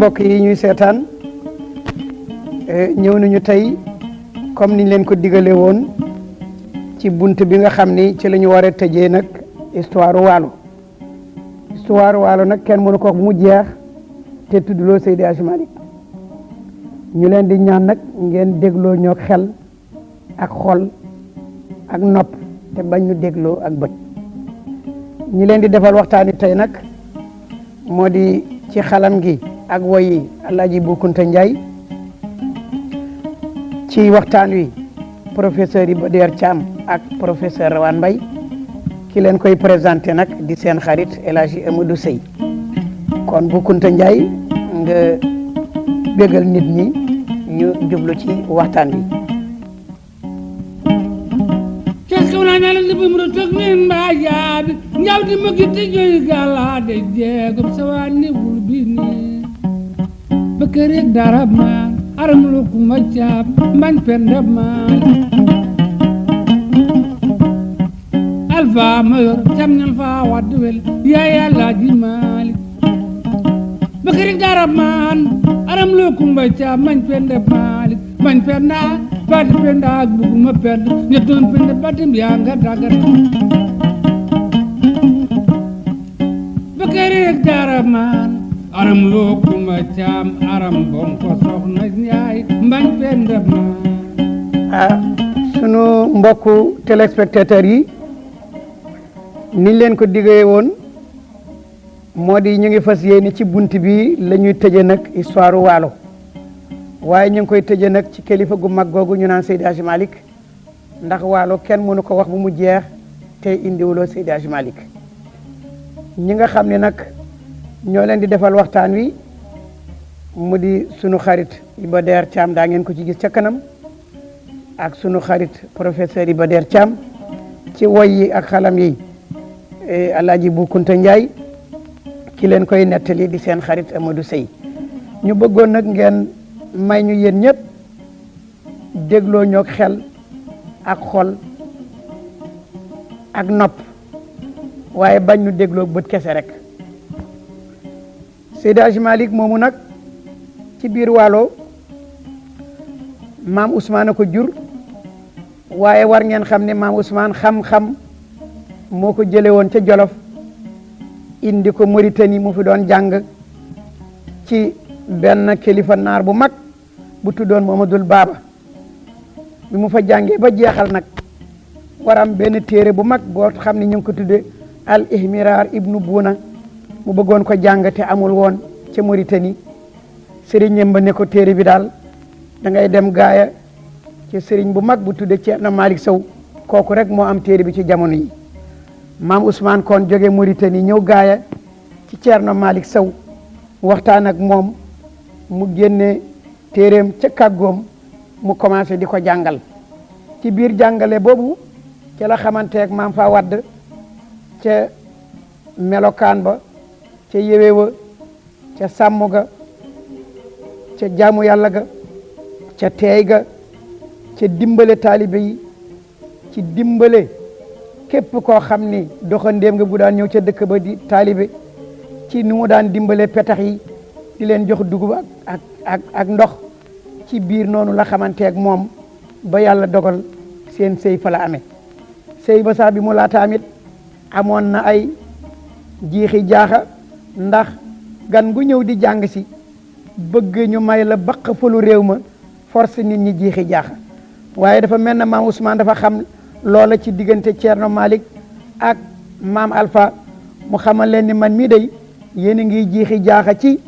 mbokk yi ñuy seetaan ñëw nañu tey comme niñ leen ko digale woon ci bunt bi nga xam ni ci la ñu war a tëjee nag histoire waalo nag kenn mënu ko wax bu mu jeex te tuddloo Seydi Hadji Malick ñu leen di ñaan nag ngeen dégloo ñoo xel ak xol ak nopp te bañ ñu dégloo ak bët. ñi leen di defal waxtaani tey nag moo di ci xalam gi ak woyi Alaaji Bou Kounta Ndiaye, ci waxtaan wi professeur Iba Der Thiam ak professeur Rawane Mbaye, ki leen koy présenté nag di seen xarit El Hadji Amadou Seye. kon Bou Kounta Ndiaye nga bégal nit ñi ñu jublu ci waxtaan wi. njawdi mo gitti joyi galade jeegom sawani wulbini bakari darab man aram luku macab man pendab man alfa mayor jamnal fa wadwel ya Alaaji Malick bakari darab man aram luku macab man pendab Malick man penda bat penda bugu ma pend ñeton penda batim ya nga dagar bakari darab man aram luku macab aram bon ko soxna Njaay man pendab man sunu mbokku téléspectateurs yi niñ leen ko diggee woon moo di ñu ngi fas yéene ci bunt bi la ñuy tëje nag histoire waalo, waaye ñu ngi koy tëje nag ci kilifa gu mag googu ñu naan Seydi Hadji Malick, ndax waalo kenn mënu ko wax bu mu jeex te indiwuloo Seydi Hadji Malick. ñi nga xam ne nag ñoo leen di defal waxtaan wi mu di sunu xarit Iba Der Thiam, daa ngeen ko ci gis ca kanam, ak sunu xarit professeur Iba Der Thiam, ci woy yi ak xalam yi Alaaji Bou Kounta Ndiaye, ki leen koy nettali di seen xarit Amadou Seye. ñu bëggoon nag ngeen may ñu yéen ñëpp dégloo ñoo xel ak xol ak nopp, waaye bañ ñu dégloo bët kese rek. Seydi Hadji Malick moomu nag ci biir waalo maam Ousmane a ko jur, waaye war ngeen xam ne maam Ousmane xam-xam moo ko jële woon ca Jolof indi ko Mauritanie mu fi doon jàng ci benn kilifa naar bu mag bu tuddoon Mamadul Baaba. bi mu fa jàngee ba jeexal nag waram benn téere bu mag boo xam ne ñu ngi ko tudde al ihmirar ibnu Buuna, mu bëggoon ko jàng te amul woon ca Mauritanie. sëriñam ba ne ko téere bi daal da ngay dem gaaya ci sëriñ bu mag bu tudde Ceerno Malick Sow, kooku rek moo am téere bi ci jamono yi. maam Ousmane kon jóge Mauritanie ñëw gaaya ci Ceerno Malick Sow, waxtaan ak moom, mu génne téereem ca kàggoom, mu commencé di ko jàngal. ci biir jàngale boobu ca la xamanteeg maam fa wadd ca melokaan ba, ca yéwewa, ca sàmm ga, ca jaamu yàlla ga, ca teey ga, ca dimbale taalibe yi, ci dimbale képp koo xam ni doxandéem nga bu daan ñëw ca dëkk ba di taalibe, ci nu mu daan dimbale petax yi di leen jox dugub ak ndox. ci biir noonu la xamanteeg moom ba yàlla dogal seen sëy fa la amee. sëy ba sax bi mu laata amit amoon na ay jiixi jaaxa, ndax gan gu ñëw di jàng si bëgg ñu may la baq falu réew ma force nit ñi jiixi jaaxa. waaye dafa mel na maam Ousmane dafa xam loola ci diggante Ceerno Malick ak maam Alpha, mu xamal leen ni man mii day yéen a ngi jiixi jaaxa ci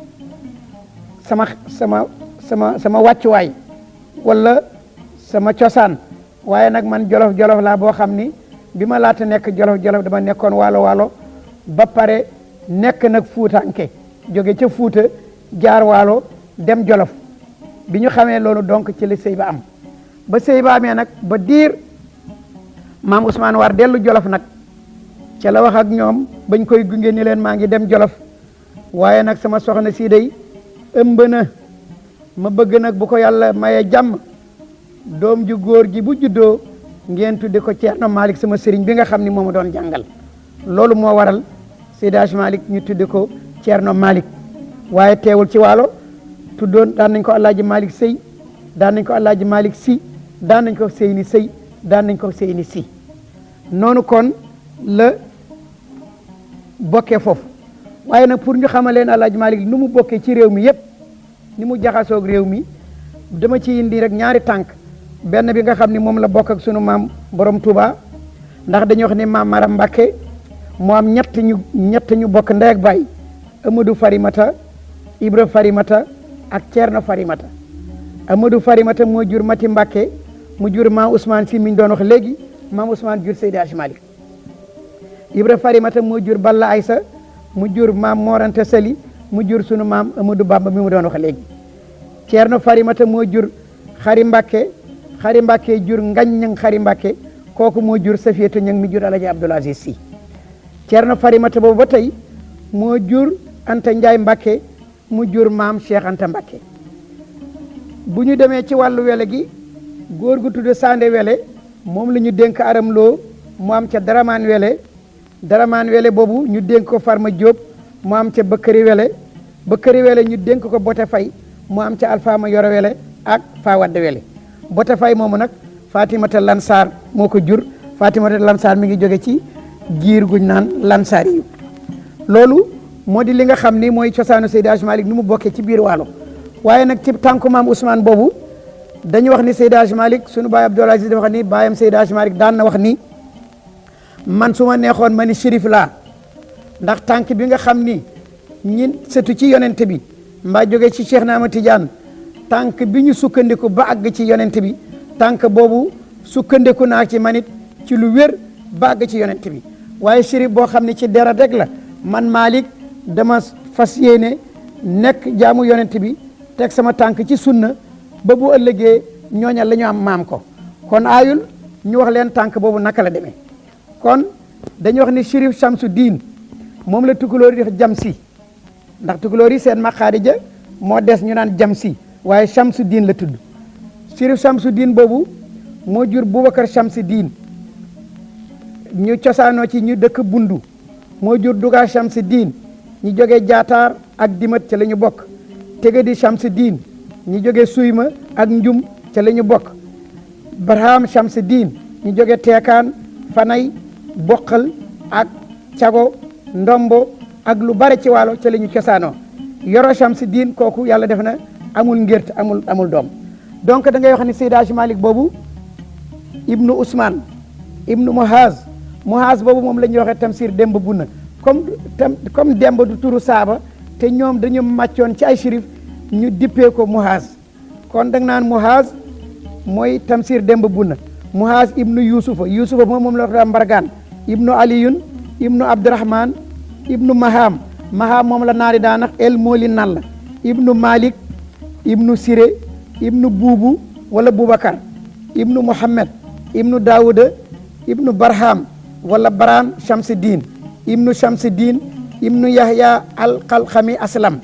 sama wàccuwaay wala sama cosaan, waaye nag man jolof laa boo xam ni bi ma laata nekk jolof dama nekkoon waalo ba pare nekk nag fuutanke, jóge ca fuuta jaar waalo dem jolof. bi ñu xamee loolu donc ci la sëy ba am. ba sëy ba amee nag ba diir maam Ousmane war dellu jolof nag ca la wax ak ñoom bañ koy gunge ni leen maa ngi dem jolof, waaye nag sama soxna sii day ëmb na, ma bëgg nag bu ko yàlla maye jàmm doom ju góor gi bu juddoo ngeen tudde ko Ceerno Malick sama sëriñ bi nga xam ni moo ma doon jàngal. loolu moo waral Seydi Hadji Malick ñu tudde ko Ceerno Malick, waaye teewul ci waalo tuddoon daan nañ ko Alaaji Malick Sey daan nañ ko Alaaji Malick Si daan nañ ko Seyni Sey daan nañ ko Seyni Si noonu kon la bokkee foofu waaye nag pour ñu xamal leen Alaaji Malick nu mu bokkee ci réew mi yëpp ni mu jaxasoog réew mi dama ci indi rek ñaari tànk benn bi nga xam ni moom la bokk ak sunu maam borom Touba ndax dañuy wax ni maam Maram Mbàkke moo am ñett ñu bokk ndey ak baay Amadou Farimata Ibra Farimata ak Ceerno Farimata Amadou Farimata moo jur Mati Mbàkke mu jur maam Ousmane si mi ñu doon wax léegi maam Ousmane jur Seydi Hadji Malick Ibra Farimata moo jur Balla Aysa mu jur maam Morante Sali mu jur sunu maam Amadou Bamba mi mu doon wax léegi Ceerno Farimata moo jur Xari Mbàkke jur Ngañ Ñang Xari Mbàkke kooku moo jur Safiyatu Ñang mi jur Alaji Abdoul Aziz Si Ceerno Farimata boobu ba tey moo jur Anta Njaay Mbàkke mu jur maam Cheikh Anta Mbàkke bu ñu demee ci wàllu wele gi góor gu tudd Sande Wele moom la ñu dénk Aram Lo mu am ca Daramaan Wele boobu ñu dénk ko Farma Diop mu am ca Bëkkëri Wele ñu dénk ko Bote Fay mu am ca Alfaama Yoro Wele ak Fawade Wele Bote Fay moomu nag Fatimata Lansar moo ko jur Fatimata Lansar mi ngi jóge ci giir guñ naan Lansar yu loolu moo di li nga xam ni mooy cosaanu Seydi Hadji Malick ni mu bokkee ci biir Waalo waaye nag ci tànku maam Ousmane boobu dañu wax ni Seydi Hadji Malick sunu baay Abdoul Aziz dafa wax ni baayam Seydi Hadji Malick daan na wax ni man su ma neexoon ma ni shérif laa ndax tànk bi nga xam ni ñin sëtu ci yonente bi mbaa jóge ci Cheikh Naama Tidiane tànk bi ñu sukkandiku ba àgg ci yonente bi tànk boobu sukkandiku naa ci manit ci lu wér ba àgg ci yonente bi waaye shérif boo xam ne ci dara rek la man Malick dama fas yéene nekk jaamu yonente bi teg sama tànk ci sunna ba bu ëllëgee ñooña la ñu am maam ko kon aayul ñu wax leen tànk boobu naka la demee kon dañuy wax ni Chérif Chamsu Diin moom la tukulóor yi jam si ndax tukulóor yi seen maqaarija moo des ñu naan jam si waaye Chamsu Diin la tudd Chérif Chamsu Diin boobu moo jur Boubacar Chamsu Diin ñu cosaanoo ci ñu dëkk Bundu moo jur Duga Chamsu Diin ñu jógee Jaataar ak Dimat ca la ñu bokk Tegadi Chamsu Diin ñu jógee Suyma ak Njum ca la ñu bokk Barham Chamsu Diin ñu jógee Teekaan Fanay Boqal ak Cago Ndombo ak lu bare ci Waalo ca la ñu cosaanoo Yoro Chamsu Diin kooku yàlla def na amul ngért amul doom donc da ngay wax ni Seydi Hadji Malick boobu ibnu Ousmane ibnu Muhaz boobu moom la ñuy waxee Tamsir Demba Bunna comme Demba du turu saaba te ñoom dañu màccoon ci ay shérif ñu dippee ko Muhaz kon da nga naan Muhaz mooy Tamsir Demba Bunna Muhaz ibnu Yusufa moom la wax Mbargaan ibnu Aliyun ibnu Abdurahman ibnu Maham moom la naari daanax el mooli nan la ibnu Malik ibnu Siré ibnu Buubu wala Boubacar ibnu Muhammad ibnu Daouda ibnu Barham wala Baran Chamsuddin ibnu Chamsuddin ibnu Yahya al-Qalxami Aslam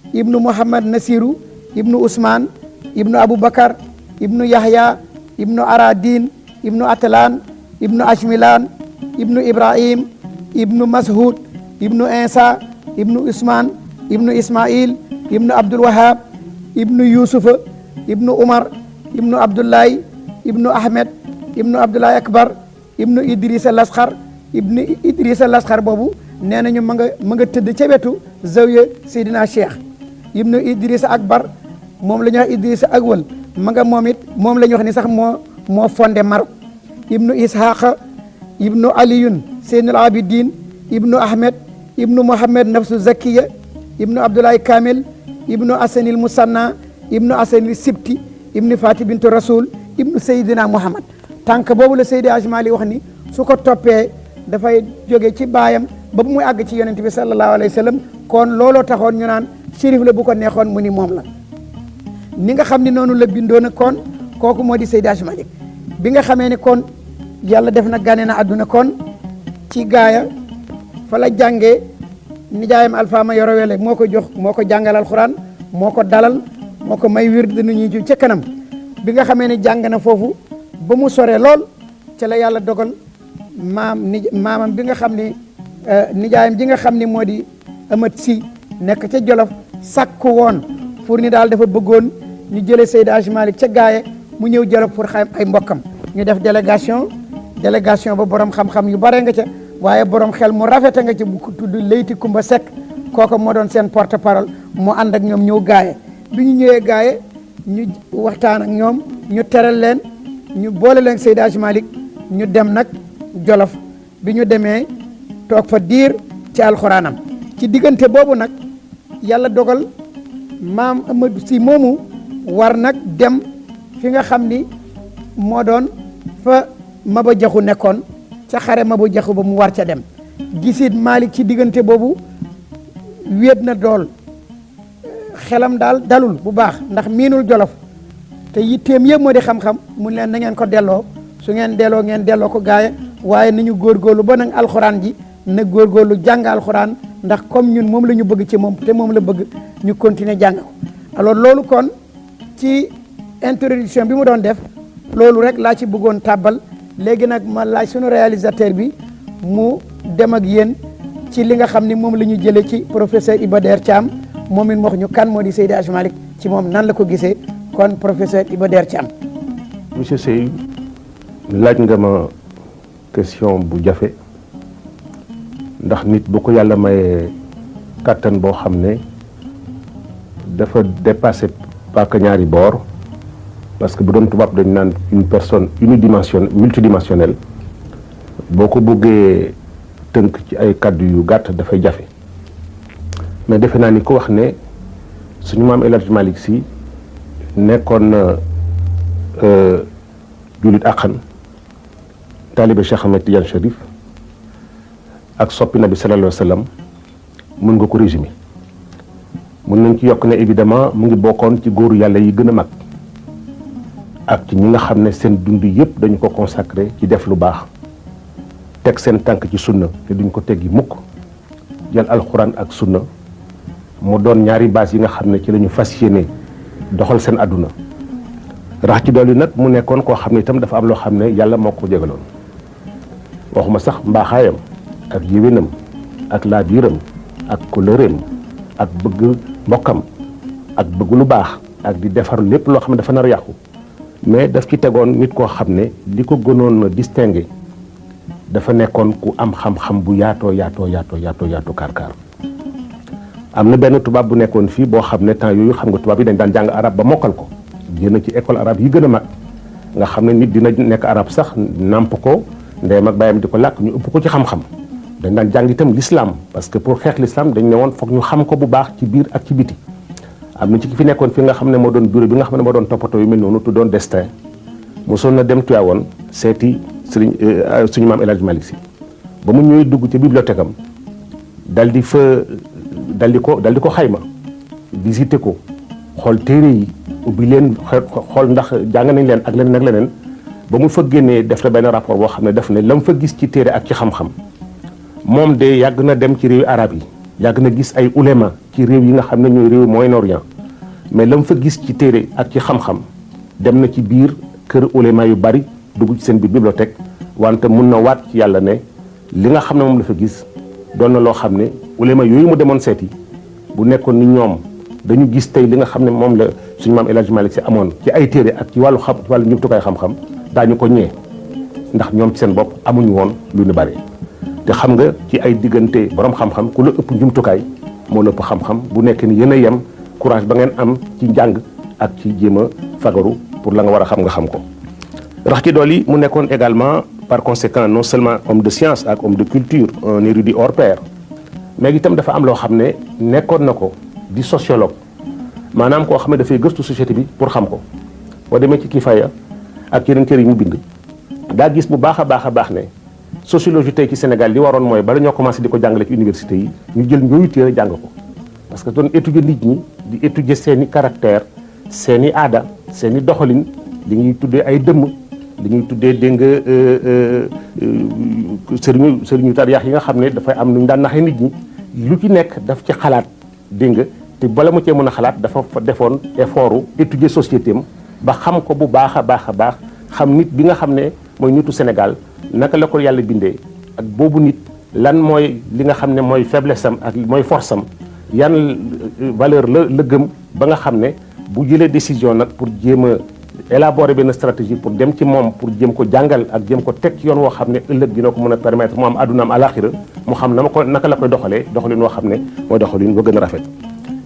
ibnu Muhammad Nasiru ibnu Ousmane ibnu Aboubacar ibnu Yahya ibnu Aradin ibnu Atlan ibnu Ashmilan ibnu Ibrahim ibnu Mashud ibnu Insa ibnu Ousmane ibnu Ismail ibnu Abdul Wahab ibnu Yusufa ibnu Umar ibnu Abdullahi ibnu Ahmed ibnu Abdullahi Akbar ibnu Idrissa Lasxar ibnu Idrissa Lasxar boobu nee nañu ma nga tëdd ca wetu zawiya Seydina Cheikh ibnu Idrissa Akbar moom la ñuy wax Idrissa Agwal ma nga moom la ñuy wax ni sax moo fondé Maroc ibnu Ishaqa ibnu Aliyun Seynul Abidin ibnu Ahmed ibnu Mohamed Nafsu Zakiya ibnu Abdullahi Kamil ibnu Asanil Musanna ibnu Asanil Sibti ibnu Fati bintu Rasul ibnu Seydina Muhammad tànk boobu la Seydi Hadji Malick wax ni su ko toppee dafay jóge ci baayam ba muy àgg ci yonent bi sallallahu alayhi wa sallam kon looloo taxoon ñu naan shérif la bu ko neexoon mu ni moom la ni nga xam ni noonu la bindoon kon kooku moo di Seydi Hadji Malick bi nga xamee ni kon yàlla def na gane na àdduna kon ci gaaya fa la jàngee nijaayam Alfaama Yoro Wele moo ko jàngal alxuraan moo ko dalal moo ko may wird nu ñuy ca kanam bi nga xamee ni jàng na foofu ba mu sore lool ca la yàlla dogal maamam bi nga xam ni nijaayam ji nga xam ni moo di Amat Si nekk ca Jolof sàkku woon pour ni daal dafa bëggoon ñu jëlee Seydi Hadji Malick ca Gaaye mu ñëw Jolof pour xam ay mbokkam ñu def délégation ba borom xam-xam yu bare nga ca waaye borom xel mu rafete nga ca bu ko tudd Leyti Kumba Seck kooku moo doon seen porte parole mu ànd ak ñoom ñëw Gaaye bi ñu ñëwee Gaaye ñu waxtaan ak ñoom ñu teral leen ñu boole leen Seydi Hadji Malick ñu dem nag Jolof bi ñu demee toog fa diir ci alxuraanam ci diggante boobu nag yàlla dogal maam Amadou Sy moomu war nag dem fi nga xam ni moo doon fa Maba Jaxu nekkoon ca xare Maba Jaxu ba mu war ca dem gisit Malick ci diggante boobu wéet na dool xelam daal dalul bu baax ndax miinul Jolof te yitteem yëpp moo di xam-xam mun leen na ngeen ko delloo su ngeen delloo ko Gaaye waaye nañu góorgóorlu ba nag alxuraan ji na góorgóorlu jàng alxuraan ndax comme ñun moom la ñu bëgg ci moom te moom la bëgg ñu continuer jàng ko alors loolu kon ci introduction bi mu doon def loolu rek laa ci bëggoon tàbbal léegi nag ma laaj sunu réalisateur bi mu dem ak yéen ci li nga xam ni moom la ñu jëlee ci professeur Iba Der Thiam moom it wax ñu kan moo di Seydi Hadji Malick ci moom nan la ko gisee kon professeur Iba Der Thiam. monsieur Sey laaj nga ma question bu jafe ndax nit bu ko yàlla mayee kàttan boo xam ne dafa dépassé paaka ñaari boor parce que bu doon tubaab dañ naan une personne multidimensionnelle boo ko bëggee tënk ci ay kàddu yu gàtt dafay jafe mais defe naa ni ko wax ne suñu maam El Hadji Malick Sy nekkoon na jullit àqan taalibe Cheikh Ahmed Tidiane Chérif ak soppi nabi sallallahu alayhi wa sallam mën nga ko résumer mën nañ ci yokk ne évidemment mu ngi bokkoon ci góoru yàlla yi gën a mag ak ci ñi nga xam ne seen dund yëpp dañu ko consacré ci def lu baax teg seen tànk ci sunna te duñ ko teggi mukk jël alxuraan ak sunna mu doon ñaari base yi nga xam ne ci la ñu fas yéene doxal seen àdduna rax ci dolli nag mu nekkoon koo xam ne itam dafa am loo xam ne yàlla moo ko jégaloon waxuma sax mbaaxaayam ak yéwénam ak laabiiram ak kollëreem ak bëgg mbokkam ak bëgg lu baax ak di defar lépp loo xam ne dafa nar a yàqu mais daf ci tegoon nit koo xam ne li ko gënoon distingué dafa nekkoon ku am xam-xam bu yaatoo kaar am na benn tubaab bu nekkoon fii boo xam ne temps yooyu xam nga tubaab yi dañ daan jàng arab ba mokkal ko génn ci école arabe yi gën a mag nga xam ne nit dina nekk arab sax nàmp ko ndeyam ak bàyyam di ko làkk ñu ëpp ko ci xam-xam dañ daan jàng itam l'islam parce que pour xeex l'islam dañ ne woon foog ñu xam ko bu baax ci biir ak ci biti am na ci ki fi nekkoon fi nga xam ne moo doon bureau bi nga xam ne moo doon toppatoo yu mel noonu tuddoon destin mosoon na dem Tiwaawoon seeti suñu maam El Hadji Malick Sy ba mu ñëwee dugg ci bibliothèque am dal di ko xayma visiter ko xool téere yi ubbi leen xool ndax jàng nañ leen ak leneen ba mu fa génnee def na benn rapport boo xam ne def ne la mu fa gis ci téere ak ci xam-xam moom de yàgg na dem ci réewi arab yi yàgg na gis ay ulema ci réew yi nga xam ne ñooy réew Moyen-Orient mais la mu fa gis ci téere ak ci xam-xam dem na ci biir kër ulema yu bari dugg ci seen biir bibliothèque wante mun na waat ci yàlla ne li nga xam ne moom la fa gis doon na loo xam ne ulema yooyu mu demoon seeti bu nekkoon ni ñoom dañu gis tey li nga xam ne moom la suñu maam El Hadji Malick Sy amoon ci ay téere ak ci wàllu njumtukaay xam-xam daañu ko ñee ndax ñoom ci seen bopp amuñu woon lu ñu bari te xam nga ci ay diggante borom xam-xam ku la ëpp njumtukaay moo la ëpp xam-xam bu nekk ni yéen a yem courage ba ngeen am ci njàng ak ci jéem a fagaru pour la nga war a xam nga xam ko. rax ci dool yi mu nekkoon également par conséquent non seulement homme de science ak homme de culture un érudit hors pair mais itam dafa am loo xam ne nekkoon na ko di sociologue maanaam koo xam ne dafay gëstu société bi pour xam ko boo demee ci Kifaaya ak yeneen téere yi mu bind daa gis bu baax a baax ne sociologie tey ci Sénégal li waroon mooy bala ñoo commencé di ko jàngale ci université yi ñu jël ñooyu téere jàng ko parce que doon étudier nit ñi di étudier seen i caractère seen i aada seen i doxalin li ñuy tuddee ay dëmm li ñuy tuddee dégg nga sëriñu tariyaax yi nga xam ne dafay am nu ñu daan naxee nit ñi lu ci nekk daf ci xalaat dégg nga te bala mu cee mën a xalaat dafa defoon effort étudier société am ba xam ko bu baax a baax xam nit bi nga xam ne mooy nitu Sénégal naka la ko yàlla bindee ak boobu nit lan mooy li nga xam ne mooy faiblesse am ak mooy force am yan valeur la gëm ba nga xam ne bu jëlee décision nag pour jéem a élaborer benn stratégie pour dem ci moom pour jéem ko jàngal ak jéem ko teg ci yoon woo xam ne ëllëg dina ko mën a permettre mu am addunaam alaxira mu xam naka la koy doxalee doxalin woo xam ne mooy doxalin ba gën a rafet.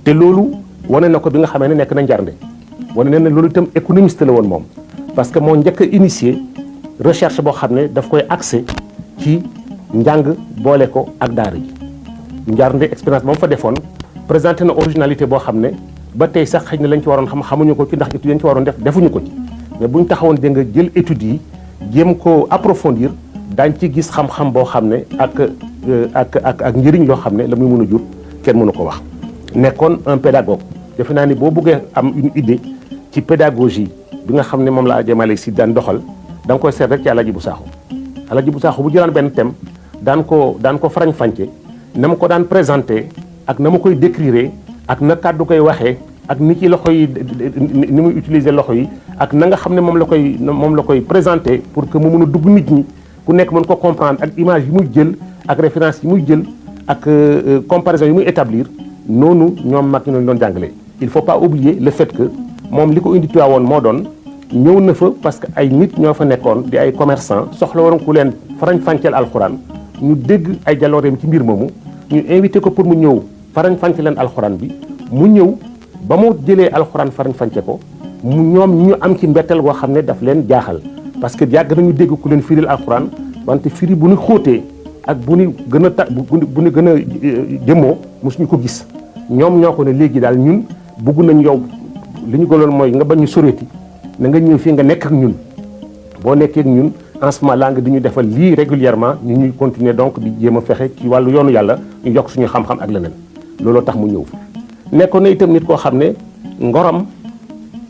te loolu wane na ko bi nga xamee ne nekk na njarnde wane na ne loolu itam économiste la woon moom parce que moo njëkk a initier recherche boo xam ne daf koy axé ci njàng boole ko ak daara ji. njarnde expérience ba mu fa defoon présenté na originalité boo xam ne ba tey sax xëy na lañ ci waroon xamuñu ko ci ndax études yi ñu ci waroon def defuñu ko ci mais buñ taxawoon dégg nga jël études yi jéem ko approfondir daañ ci gis xam-xam boo xam ne ak njëriñ loo xam ne la muy mën a jur kenn mënu ko wax. nekkoon un pédagogue defe naa ni boo bëggee am une idée ci pédagogie bi nga xam ne moom la Hadj Malick Sy daan doxal da nga koy seet rek ci Alaaji Bu Saaxo Alaaji Bu Saaxo bu jëlaan benn thème daan ko farañ-fànce na ma ko daan présenté ak na ma koy décrire ak na kàddu koy waxee ak ni ci loxo yi ni muy utiliser loxo yi ak na nga xam ne moom la koy présenté pour que mu mën a dugg nit ñi ku nekk mën ko comprendre ak image yi muy jël ak référence yi muy jël ak comparaison yi muy établir noonu ñoom mag ñu doon jàngale. il faut pas oublier le fait que moom li ko indi Tiwaawoon moo doon ñëw na fa parce que ay nit ñoo fa nekkoon di ay commerçant soxla woon ku leen farañ-fàcceel alxuraan ñu dégg ay jalooreem ci mbir moomu ñu invité ko pour mu ñëw farañ-fàcce leen alxuraan bi mu ñëw ba mu jëlee alxuraan farañ-fàcce ko mu ñoom ñu am ci mbetteel goo xam ne daf leen jaaxal parce que yàgg nañu dégg ku leen firil alxuraan wante firi bu ñu xóotee ak bu ñu gën a bu ñu gën a jëmmoo mosuñu ko gis ñoom ñoo ko ne léegi daal ñun bëgg nañ yow li ñu gënoon mooy nga bañ ñu soreeti na nga ñëw fii nga nekk ak ñun boo nekkee ak ñun en ce moment là nga di ñu defal lii régulièrement ñu ñuy continuer donc di jéem a fexe ci wàllu yoonu yàlla ñu yokk suñu xam-xam ak leneen looloo tax mu ñëw fa. nekkoon na itam nit koo xam ne ngoram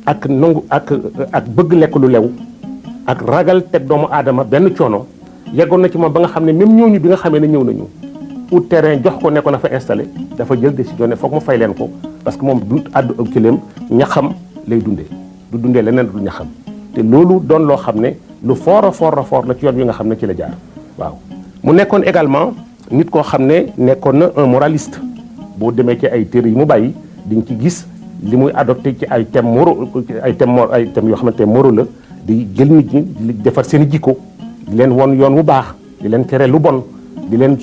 ak nangu ak bëgg lekk lu lew ak ragal teg doomu aadama benn coono yeggoon na ci moom ba nga xam ne même ñooñu bi nga xamee ne ñëw nañu ut terrain jox ko nekkoon na fa installé dafa jël décision ne foog mu fay leen ko parce que moom du àddu ak kileem ñaxam lay dundee du dundee leneen du ñaxam te loolu doon loo xam ne lu fort a fort la ci yoon wi nga xam ne ci la jaar waaw. mu nekkoon également nit koo xam ne nekkoon na un moraliste boo demee ci ay téere yi mu bàyyi di nga ci gis li muy adopté ci ay thèmes yoo xamante ne moraux la di jël nit ñi di defar seen i jikko di leen won yoon wu baax di leen tere lu bon di leen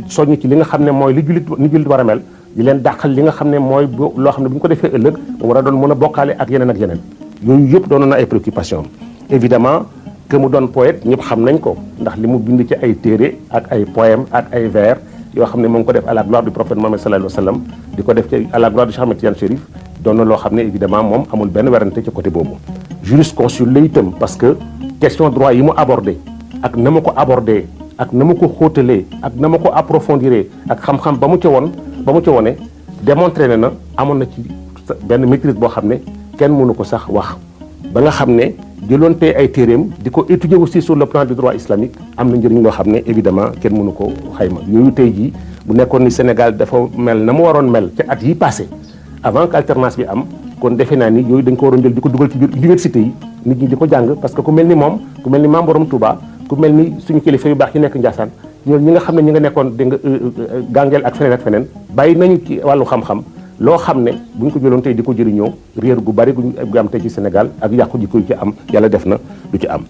soññ ci li nga xam ne mooy li jullit war a mel di leen dàqal li nga xam ne mooy loo xam ne bu ñu ko defee ëllëg mu war a doon mën a bokkaale ak yeneen yooyu yëpp doonoon na ay préoccupations évidemment que mu doon poète ñëpp xam nañ ko ndax li mu bind ci ay téere ak ay poèmes ak ay vers yoo xam ne moo ngi ko def à la gloire du prophète Mohammed sallallahu alayhi wa sallam di ko def ci à la gloire du Cheikh Ahmed Tidiane Chérif doon na loo xam ne évidemment moom amul benn werante ci côté boobu jurisconsulte la itam parce que question droit yi mu abordé ak na ma ko abordé ak na ma ko xóotalee ak na ma ko approfondiré ak xam-xam ba mu ca wone démontré na amoon na ci benn maîtrise boo xam ne kenn mënu ko sax wax ba nga xam ne jëloon tey ay téeréem di ko étudier aussi sur le plan du droit islamique am na njëriñ loo xam ne évidemment kenn mënu ko xayma yooyu tey jii bu nekkoon ni Sénégal dafa mel na mu waroon mel ci at yi passé avant que alternance bi am kon defe naa ni yooyu dañ ko waroon jël di ko dugal ci biir université yi nit ñi di ko jàng parce que ku mel ni moom ku mel ni Maam Borom Touba ku mel ni suñu kilifa yu baax yi nekk Ndiassane ñooñu ñi nga xam ne ñi nga nekkoon dégg nga gàngeel ak feneen bàyyi nañu ci wàllu xam-xam loo xam ne bu ñu ko jëloon tey di ko jëriñoo réer gu bari gu am tey ci Sénégal ak yàqu jikko yu ci am yàlla def na du ci am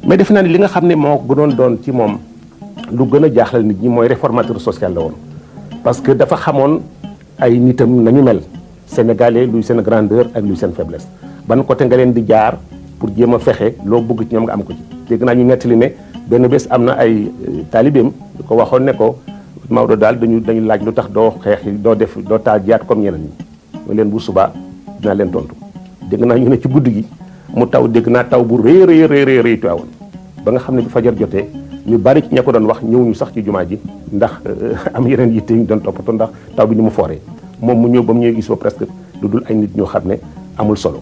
mais defe naa ni li nga xam ne moo gënoon doon ci moom lu gën a jaaxlal nit ñi mooy réformateur social la woon parce que dafa xamoon ay nitam nañu mel sénégalais luy seen grandeur ak luy seen faiblesse ban côté nga leen di jaar pour jéem a fexe loo bëgg ci ñoom nga am ko ci dégg naa ñu nettali ne benn bés am na ay taalibeem di ko waxoon ne ko Maodo daal dañu laaj lu tax doo xeex doo taal jiyaat comme ñeneen ñi mu leen bu subaa dinaa leen tontu dégg naa ñu ne ci guddi gi mu taw dégg naa taw bu rëy Tiwaawan ba nga xam ne bi fajar jotee ñu bari ci ña ko doon wax ñëwuñu sax ci jumaa ji ndax am yeneen yitte ñu doon toppatoo ndax taw bi ni mu fooree moom mu ñëw ba mu ñëw gis ba presque lu dul ay nit ñoo xam ne amul solo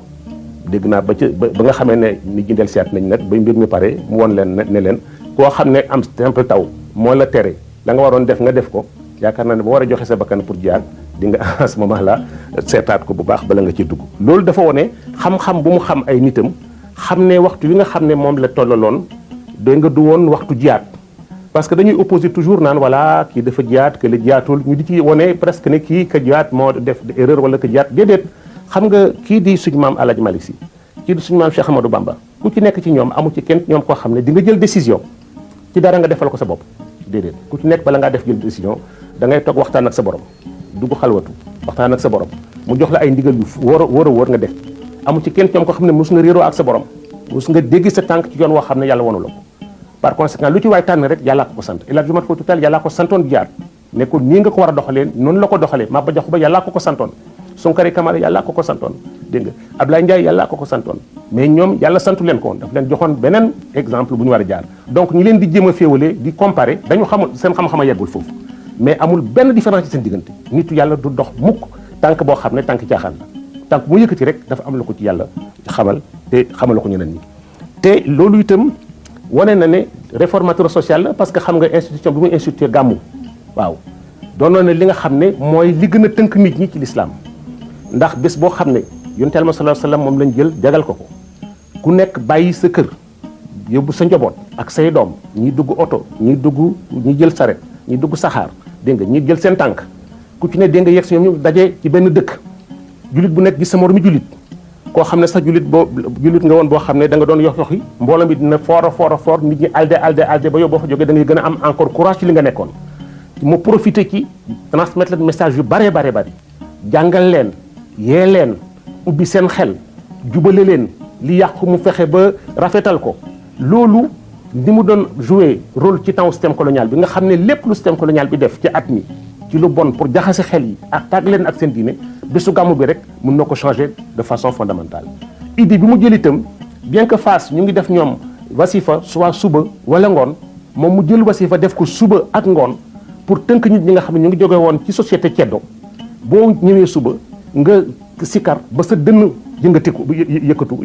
dégg naa ba nga xamee ne nit ñi del seet nañ nag ba mbir mi pare mu won leen ne leen koo xam ne am simple taw moo la tere la nga waroon def nga def ko yaakaar naa ne ba war a joxe sa bakkan pour jiyaat di nga à ce moment là seetaat ko bu baax bala nga ci dugg loolu dafa wone xam-xam bu mu xam ay nitam xam ne waxtu wi nga xam ne moom la tollaloon dégg nga du woon waxtu jiyaat parce que dañuy opposer toujours naan voilà kii dafa jiyaat que la jiyaatul ñu di ci wone presque ne kii ka jiyaat moo def erreur wala ka jiyaat déedéet xam nga kii di suñu maam El Hadj Malick Sy kii di suñu maam Cheikh Amadou Bamba ku ci nekk ci ñoom amu ci kenn ñoom koo xam ne di nga jël décision ci dara nga defal ko sa bopp déedéet ku ci nekk bala ngaa def jël décision da ngay toog waxtaan ak sa borom dugg xalwatu waxtaan ak sa borom mu jox la ay ndigal yu wóor nga def amu ci kenn ñoom koo xam ne mos nga réeroo ak sa borom mos nga dégg sa tànk ci yoon woo xam ne yàlla wonu la ko par conséquent lu ci waay tànn rek yàllaa ko sant El Hadj Omar Foutiyou Tall yàllaa ko santoon jaar ne ko nii nga ko war a doxalee noonu la ko doxalee Maba Jaxu Ba yàllaa ko santoon Sonkare Kamara yàllaa ko santoon dégg nga Ablaye Ndiaye yàllaa ko santoon mais ñoom yàlla santu leen ko woon daf leen joxoon beneen exemple bu ñu war a jaar donc ñi leen di jéem a féewale di comparer dañu xamul seen xam-xam a yeggul foofu mais amul benn différence ci seen diggante nitu yàlla du dox mukk tànk boo xam ne tànk caaxaan la tànk mu yëkkati rek dafa am la ko ci yàlla xamal te xamal la ko ñeneen ñi te loolu itam wane na ne réformateur social la parce que xam nga institution bi muy institué gàmmu waaw doonoon na li nga xam ne mooy li gën a tënk nit ñi ci l'islam ndax bés boo xam ne yonent Yàlla sallallahu alayhi wasallam moom lañ jël jagal ko ku nekk bàyyi sa kër yóbbu sa njaboot ak say doom ñi dugg oto ñi jël saret ñi dugg saxaar dégg nga ñi jël seen tànk ku ci ne dégg nga yegg si ñoom ñu daje ci benn dëkk jullit bu nekk gis sa moromi jullit koo xam ne sax jullit nga woon boo xam ne da nga doon yox yoxi mbooloo mi dina fort nit ñi alde ba yow boo fa jógee da ngay gën a am encore courage ci li nga nekkoon mu profité ci transmettre leen message yu bare jàngal leen yee leen ubbi seen xel jubale leen li yàqu mu fexe ba rafetal ko loolu ni mu doon jouer rôle ci temps système colonial bi nga xam ne lépp lu système colonial bi def ci at mi ci lu bon pour jaxase xel yi ak tàgg leen ak seen diine bésu gàmmu bi rek mën na ko changer de façon fondamentale idée bi mu jël itam bien que Fass ñu ngi def ñoom wasifa soit suba wala ngoon moom mu jël wasifa def ko suba ak ngoon pour tënk nit ñi nga xam ne ñu ngi jóge woon ci société ceddo boo ñëwee suba nga sikar ba sa dënn yëngatiku yëkkatu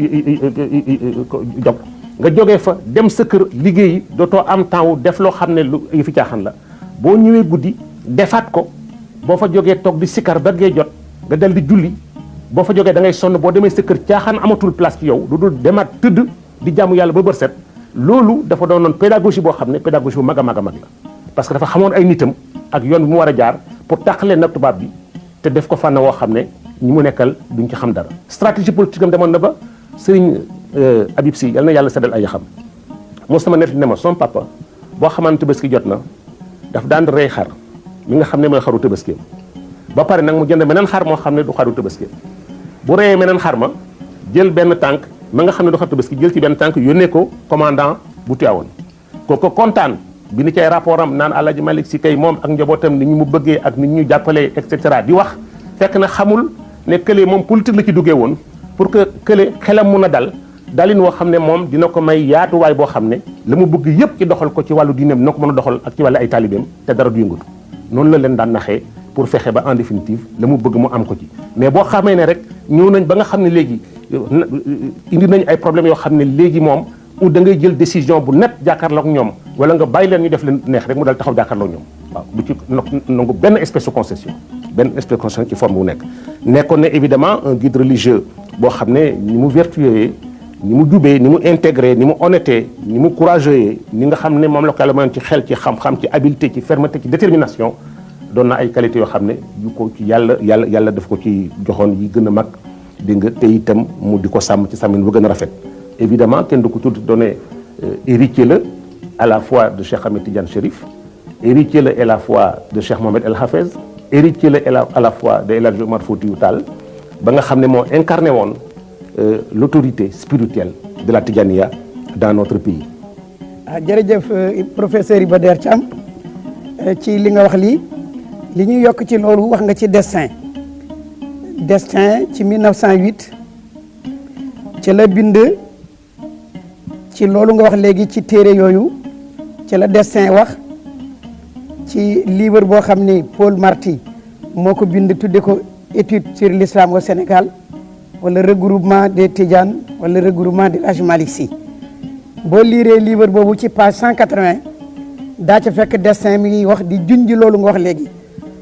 jog nga jógee fa dem sa kër liggéeyi dootoo am temps wu def loo xam ne lu fi caaxaan la boo ñëwee guddi defaat ko boo fa jógee toog di sikar ba gee jot nga dal di julli boo fa jógee da ngay sonn boo demee sa kër caaxaan amatul place ci yow lu dul demaat tëdd di jaamu yàlla ba bër set loolu dafa doonoon pédagogie boo xam ne pédagogie bu mag a mag la parce que dafa xamoon ay nitam ak yoon bi mu war a jaar pour tàqalee nag tubaab bi te def ko fànn woo xam ne ñi mu nekkal duñ ci xam dara stratégie politique am demoon na ba Serigne Habib Sy yal na yàlla seddal ay yaxam moo sama net ne ma son papa boo xamante Tabaski jot na daf daan rey xar mi nga xam ne mooy xaru Tabaski ba pare nag mu jënd meneen xar moo xam ne du xaru Tabaski bu reyee meneen xar ma jël benn tànk ma nga xam ne du xaru Tabaski jël ci benn tànk yónnee ko commandant bu Tivaouane kooku kontaan bi ni ci ay rapport am naan Alaaji Malick Sy kay moom ak njabootam ni ñu mu bëggee ak ni ñu jàppalee et cetera di wax fekk na xamul ne kële moom politique la ci duggee woon pour que kële xelam mun a dalin woo xam ne moom dina ko may yaatuwaay boo xam ne la mu bëgg yëpp ci doxal ko ci wàllu diineem dina ko mën a doxal ak ci wàllu ay taalibeem te dara du yëngatu noonu la leen daan naxee pour fexe ba en définitive la mu bëgg mu am ko ci mais boo xamee ne rek ñëw nañ ba nga xam ne léegi indi nañ ay problèmes yoo xam ne léegi moom ou da ngay jël décision bu net jàkkaarloog ñoom wala nga bàyyi leen ñu def leen neex rek mu dal taxaw jàkkaarloog ñoom waaw du ci nangu benn espèce de concession ci forme bu nekk nekkoon ne évidemment un guide religieux boo xam ne ni mu vertueux ni mu jubee ni mu intégré ni mu honnêté ni mu courageux ni nga xam ne moom la ko yàlla mayoon ci xel ci xam-xam ci habileté ci fermeté ci détermination doon na ay qualités yoo xam ne yu ko ci yàlla daf ko ci joxoon yi gën a mag dégg nga te itam mu di ko sàmm ci sàmmin bu gën a rafet évidemment kenn du ko tudd donné héritier la à la fois de Cheikh Ahmed Tidiane Chérif héritier la à la fois de Cheikh Mohamed El Hafez héritier la à la fois de El Hadj Omar Foutiyou Tall ba nga xam ne moo incarné woon l'autorité spirituelle de la Tidjaniya dans notre pays. jërëjëf professeur Iba Der Thiam ci li nga wax lii li ñuy yokk ci loolu wax nga ci destin ci 1908 ci la bind ci loolu nga wax léegi ci téere yooyu ci la destin wax ci livre boo xam ni Paul Marty moo ko bind tudde ko étude sur l'islam au Sénégal wala regroupement des Tidjanes wala regroupement de El Hadj Malick Sy boo liiree livre boobu ci page 180 daa ca fekk destin mi ngi wax di junj loolu nga wax léegi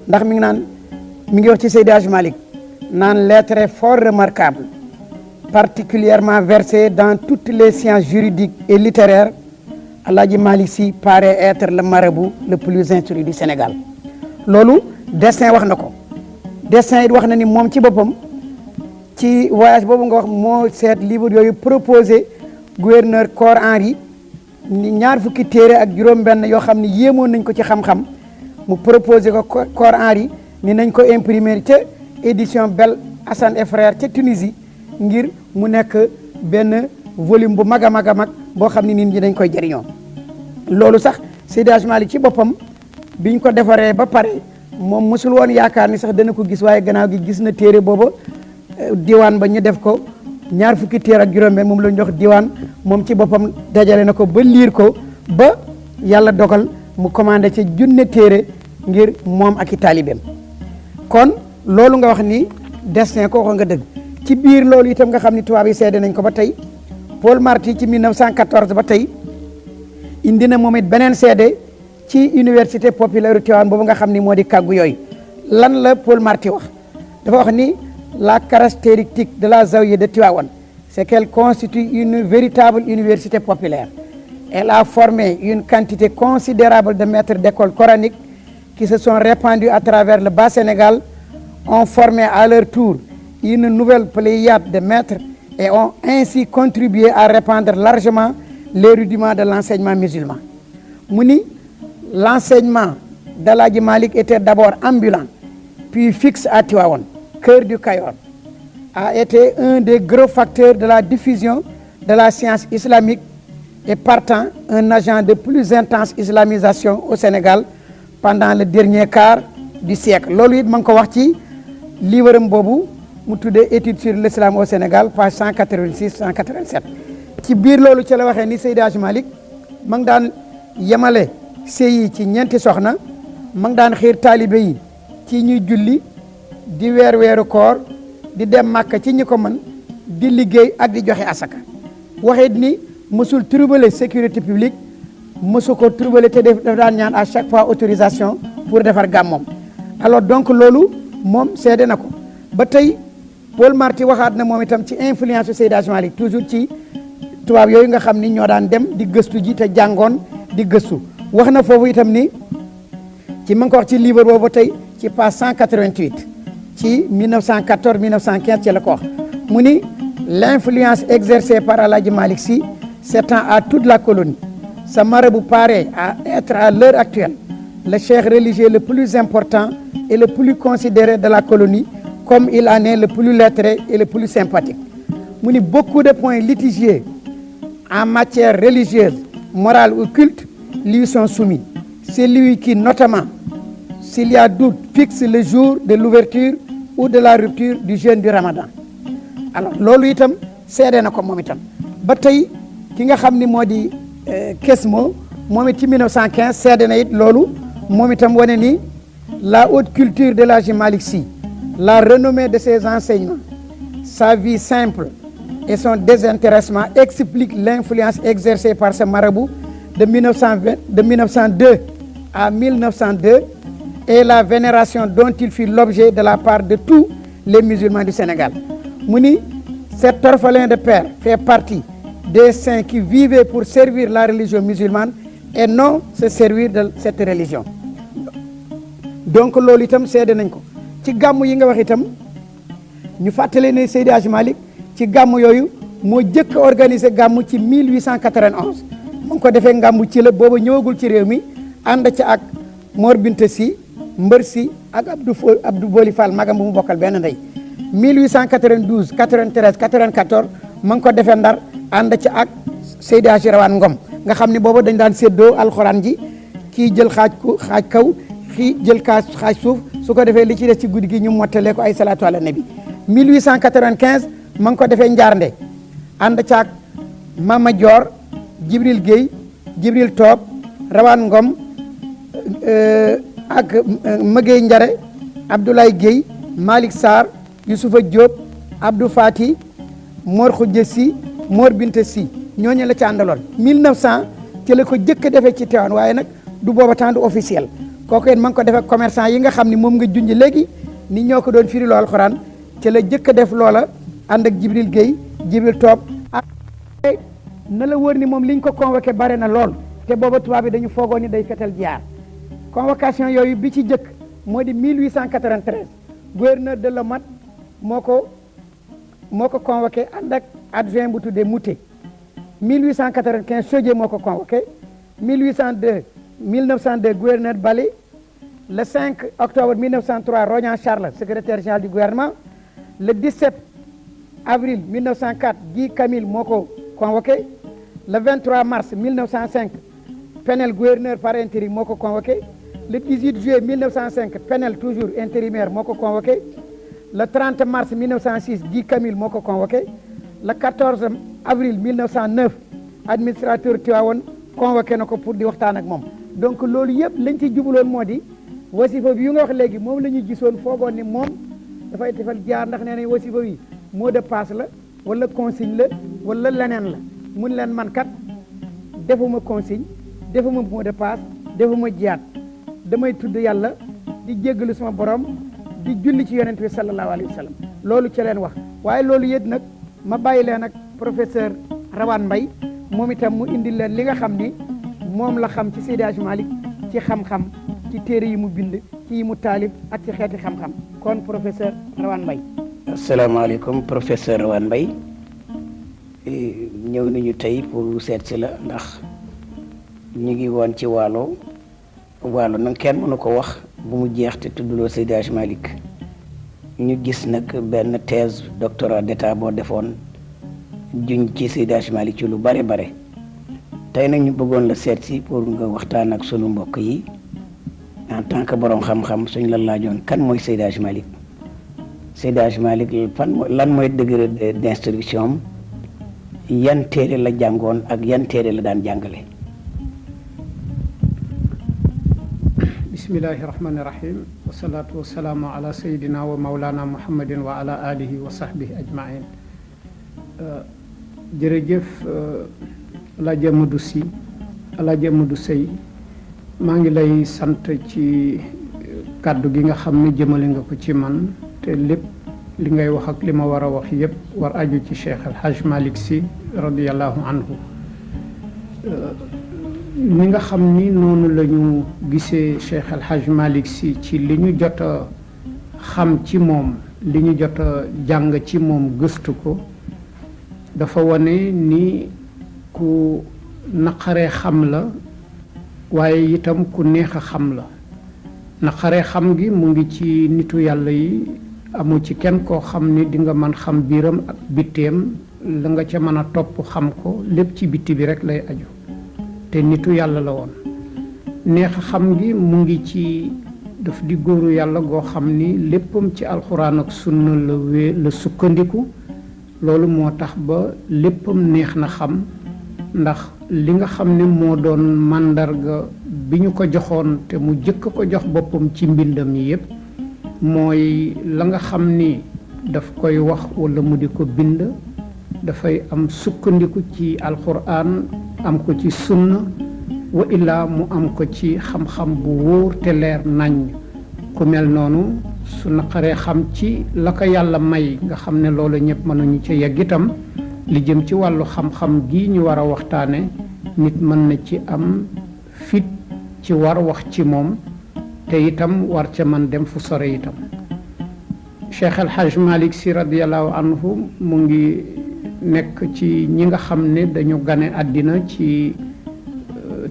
ndax mi ngi wax ci Seydi Hadj Malick naan l'être fort remarquable particulièrement versé dans toutes les sciences juridiques et littéraires Alaaji Malick Sy paraît être le marabout le plus instruit du Sénégal loolu destin wax na ko destin it wax na ni moom ci boppam ci voyage boobu nga wax moo seet livre yooyu proposé gouverneur Cor Henri ni ñaar fukki téere ak juróom-benn yoo xam ne yéemoon nañ ko ci xam-xam mu proposé ko Cor Henri ni nañ ko imprimer ca édition Bel Hassan et Frères ca Tunisie ngir mu nekk benn volume bu mag a mag a mag boo xam ne nit ñi dañ koy jëriñoo loolu sax Seydi Hadji Malick ci boppam biñ ko defaree ba pare moom mosul woon yaakaar ni sax dana ko gis waaye gannaaw gi gis na téere booba diwaan ba ñu def ko ñaar fukki téere ak juróom-benn moom la ñu jox diwaan moom ci boppam dajale na ko ba liir ko ba yàlla dogal mu commandé ci junne téere ngir moom ak i taalibeem kon loolu nga wax ni destin ko wax nga dëgg ci biir loolu itam nga xam ni tubaab yi seede nañ ko ba tey Paul Marty ci 1914 ba tey indi na moom it beneen seede ci université populaire Tivaouane boobu nga xam ni moo di kàggu yooyu lan la Paul Marty wax dafa wax ni la caractéristique de la Zawiya de Tivaouane c'est qu'elle constitue une véritable université populaire. Elle a formé une quantité considérable de maîtres d'école coranique qui se sont répandus à travers le bas Sénégal, ont formé à leur tour une nouvelle pléiade de maîtres et ont ainsi contribué à répandre largement les rudiments de l'enseignement musulman. mu ni l'enseignement d'Alaaji Malick était d'abord ambulant, puis fixe à Tivaouane, cœur du Kayor, a été un des gros facteurs de la diffusion de la science islamique et partant un agent de plus intense islamisation au Sénégal pendant le dernier quart du siècle. loolu it ma ngi ko wax ci livre am boobu mu tuddee étude sur l'islam au Sénégal page 186 187 ci biir loolu ci la waxee ni Seydi Hadji Malick ma ngi daan yemale sëy yi ci ñeenti soxna ma ngi daan xiir taalibe yi ci ñuy julli di weeru koor di dem Màkka ci ñi ko mën di liggéey ak di joxe asaka waxit ni mësul troubler sécurité publique mësu ko troubler te daf daan ñaan à chaque fois autorisation pour defar gàmmoom alors donc loolu moom seede na ko ba tey Paul Marty waxaat na moom itam ci influence Seydi Hadji Malick toujours ci tubaab yooyu nga xam ni ñoo daan dem di gëstu ji te jàngoon di gëstu wax na foofu itam ni ci ma ngi ko wax ci livre boobu ba tey ci page 188 ci 1914 1915 ci la ko wax mu ni l'influence exercée par Alaaji Malick Sy s'étend à toute la colonie. Ce marabout paraît à être à l'heure actuelle le cheikh religieux le plus important et le plus considéré de la colonie, comme il en est le plus lettré et le plus sympathique. mu ni beaucoup de points litigieux en matière religieuse, morale ou culte lui sont soumis. C'est lui qui, notamment, s'il y a doute, fixe le jour de l'ouverture ou de la rupture du jeûne du Ramadan. Alors loolu itam seede na ko moom itam ba tey ki nga xam ni moo di Kesmo moom it ci 1915 seede na it loolu moom itam wane ni la haute culture de Alaaji Malick Sy, la renommée de ses enseignements, sa vie simple et son désintéressement expliquent l'influence exercée par ce marabout de 1902 à 1902 et la vénération dont il fut l'objet de la part de tous les musulmans du Sénégal. mu ni cet orphelin de père fait partie des saints qui vivaient pour servir la religion musulmane et non se servir de cette religion. donc loolu itam seede nañ ko ci gàmm yi nga wax itam ñu fàttale ne Seydi Hadji Malick ci gàmm yooyu moo jëkk a organisé gàmm ci 1891 mu ngi ko defee gàmm ci la booba ñëwagul ci réew mi ànd ca ak Mor Binta Sy Mbër Sy ak Abdou Boli Fall magam bu mu bokkal benn ndey 1892 93 94 ma ngi ko defee Ndar ànd ca ak Seydi Hadji Rawane Ngom nga xam ne booba dañ daan séddoo alxuraan ji kii jël xaaj kaw kii jël xaaj suuf su ko defee li ci des ci guddi gi ñu mottalee ko ay salaatu ala nabi 1895 ma ngi ko defee Njaarnde ànd ca ak Mama Dior Jibril Guèye Jibril Toob Rawane Ngom ak Mëgey Njare Abdoulaye Guèye Malick Sarr Youssoufa Diop Abdou Fati Mor Khoudia Sy Mor Binta Sy ñooñu la ci àndaloon 1900 ci la ko jëkk a defee ci Tivaouane waaye nag du booba temps du officiel kooku it ma ngi ko defee commerçant yi nga xam ni moom nga junj léegi ni ñoo ko doon firi loo alxuraan ci la jëkk a def loola ànd ak Jibril Guèye Jibril Toob na la wóor ni moom liñ ko convoqué bare na lool te booba tubaab bi dañu foogoon ni day fetal jaar. convocation yooyu bi ci jëkk moo di 1893 gouverneur de Lamot moo ko convoqué ànd ak adjoint bu tuddee Moutet. 1895 Chaudié moo ko convoqué 1902 gouverneur Bally. Le 5 octobre 1903 Rognan Charles secrétaire général du gouvernement. Le 17 avril 1904 Guy Camille moo ko convoqué. Le 23 mars 1905 Penel gouverneur par intérim moo ko convoqué. Le 18 juillet 1905 Penel toujours intérimaire moo ko convoqué. Le 30 mars 1906 Guy Camille moo ko convoqué. Le 14 avril 1909 administrateur Tivaouane convoqué na ko pour di waxtaan ak moom. donc loolu yëpp lañ ci jubaloon moo di wasifa bi yu nga wax léegi moom la ñu gisoon foogoon ni moom dafay defal jaar ndax nee nañ wasifa bi mot de passe la wala consigne la wala leneen la mun leen man kat defuma consigne defuma mot de passe defuma jiyaat damay tudd yàlla di jéggalu sama borom di julli ci yonent bi sallallahu alayhi wa sallam loolu ci leen wax waaye loolu yëpp nag ma bàyyi leen ak professeur Rawane Mbaye moom itam mu indi leen li nga xam ni moom la xam ci Seydi Hadji Malick ci xam-xam ci téere yi mu bind ci yi mu taalif ak ci xeeti xam-xam kon professeur Rawane Mbaye. asalaamaaleykum professeur Rawane Mbaye ñëw nañu tey pour seet si la ndax ñu ngi woon ci waalo nag kenn mënu ko wax bu mu jeex te tudduloo Seydi Hadji Malick ñu gis nag benn thèse doctorat d'état boo defoon juñ ci Seydi Hadji Malick ci lu bare tey nag ñu bëggoon la seet si pour nga waxtaan ak sunu mbokk yi en tant que borom xam-xam suñ la laajoon kan mooy Seydi Hadji Malick Seydi Hadji Malick lan mooy degré d'instruction am yan téere la jàngoon ak yan téere la daan jàngale. bismillahi rahmani rahim wasalaatu wasalaamu ala sayidina wa maulana muhammadin wa ala alihi wa sahbihi ajmain jërëjëf Alaaji Amadou Sy Alaaji Amadou Sey maa ngi lay sant ci kàddu gi nga xam ne jëmale nga ko ci man te lépp li ngay wax ak li ma war a wax yépp war aju ci Cheikh El Hadj Malick Sy radiyallahu anhu ni nga xam ni noonu la ñu gisee Cheikh El Hadj Malick Sy ci li ñu jot a xam ci moom li ñu jot a jàng ci moom gëstu ko dafa wane ni ku naqaree xam la waaye itam ku neex a xam la naqaree xam gi mu ngi ci nitu yàlla yi amu ci kenn koo xam ni di nga mën xam biiram ak bitteem la nga ca mën a topp xam ko lépp ci bitti bi rek lay aju te nitu yàlla la woon neex a xam gi mu ngi ci daf di góoru yàlla goo xam ni léppam ci alxuraan ak sunna la sukkandiku loolu moo tax ba léppam neex na xam ndax li nga xam ne moo doon màndarga bi ñu ko joxoon te mu jëkk ko jox boppam ci mbindam yi yépp mooy la nga xam ni daf koy wax walla mu di ko bind dafay am sukkandiku ci alxuraan am ko ci sunna wa illaa mu am ko ci xam-xam bu wóor te leer nañ ku mel noonu su naqaree xam ci la ko yàlla may nga xam ne loolu ñëpp mënuñu ci yegg itam li jëm ci wàllu xam-xam gi ñu war a waxtaane nit mën na ci am fit ci war wax ci moom te itam war ca man dem fu sore itam Cheikh El Hadj Malick Sy radiyallahu anhu mu ngi nekk ci ñi nga xam ne dañu gane àddina ci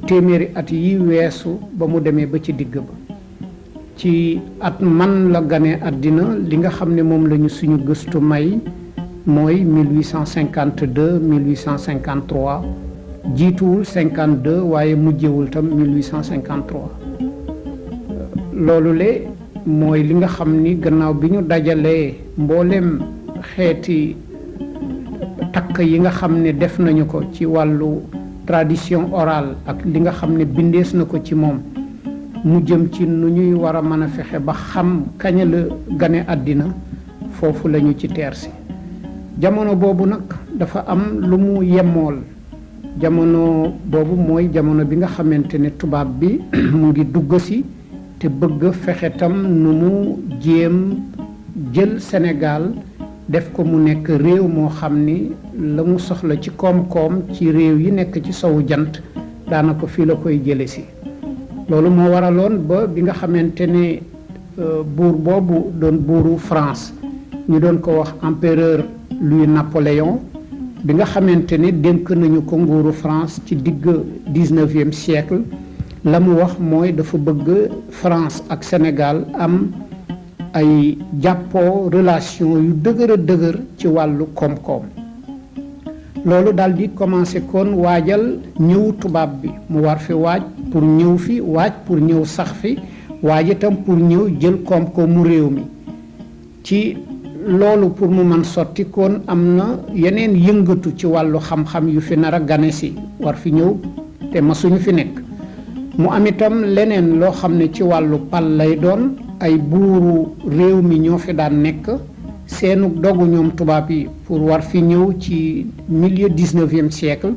téeméeri at yi weesu ba mu demee ba ci digg ba ci at man la gane àddina li nga xam ne moom lañu suñu gëstu may mooy 1852 1853 jiituwul 52 waaye mujjewul tam 1853 loolu le mooy li nga xam ni gannaaw bi ñu dajalee mboolem xeeti takk yi nga xam ne def nañu ko ci wàllu tradition orale ak li nga xam ne bindees na ko ci moom mu jëm ci nu ñuy war a mën a fexe ba xam kañ la gane àddina foofu lañu ci teersi jamono boobu nag dafa am lu mu yemmool jamono boobu mooy jamono bi nga xamante ne tubaab bi mu ngi dugg si te bëgg fexe tam nu mu jéem jël Sénégal def ko mu nekk réew moo xam ni la mu soxla ci koom-koom ci réew yi nekk ci sowu jant daanaka fii la koy jële si loolu moo waraloon ba bi nga xamante ne buur boobu doon buuru France ñu doon ko wax empereur Louis Napoléon bi nga xamante ne dénk nañu ko nguuru France ci digg 19e siècle la mu wax mooy dafa bëgg France ak Sénégal am ay jàppoo relation yu dëgër a dëgër ci wàllu koom-koom loolu daal di commencé kon waajal ñëw tubaab bi mu war fi waaj pour ñëw fi waaj pour ñëw sax fi waaj itam pour ñëw jël koom-koomu réew mi ci loolu pour mu mën sotti kon am na yeneen yëngatu ci wàllu xam-xam yu fi nar a gane si war fi ñëw te masuñu fi nekk mu am itam leneen loo xam ne ci wàllu pal lay doon ay buuru réew mi ñoo fi daan nekk seenu dogu ñoom tubaab yi pour war fi ñëw ci milieu 19e siècle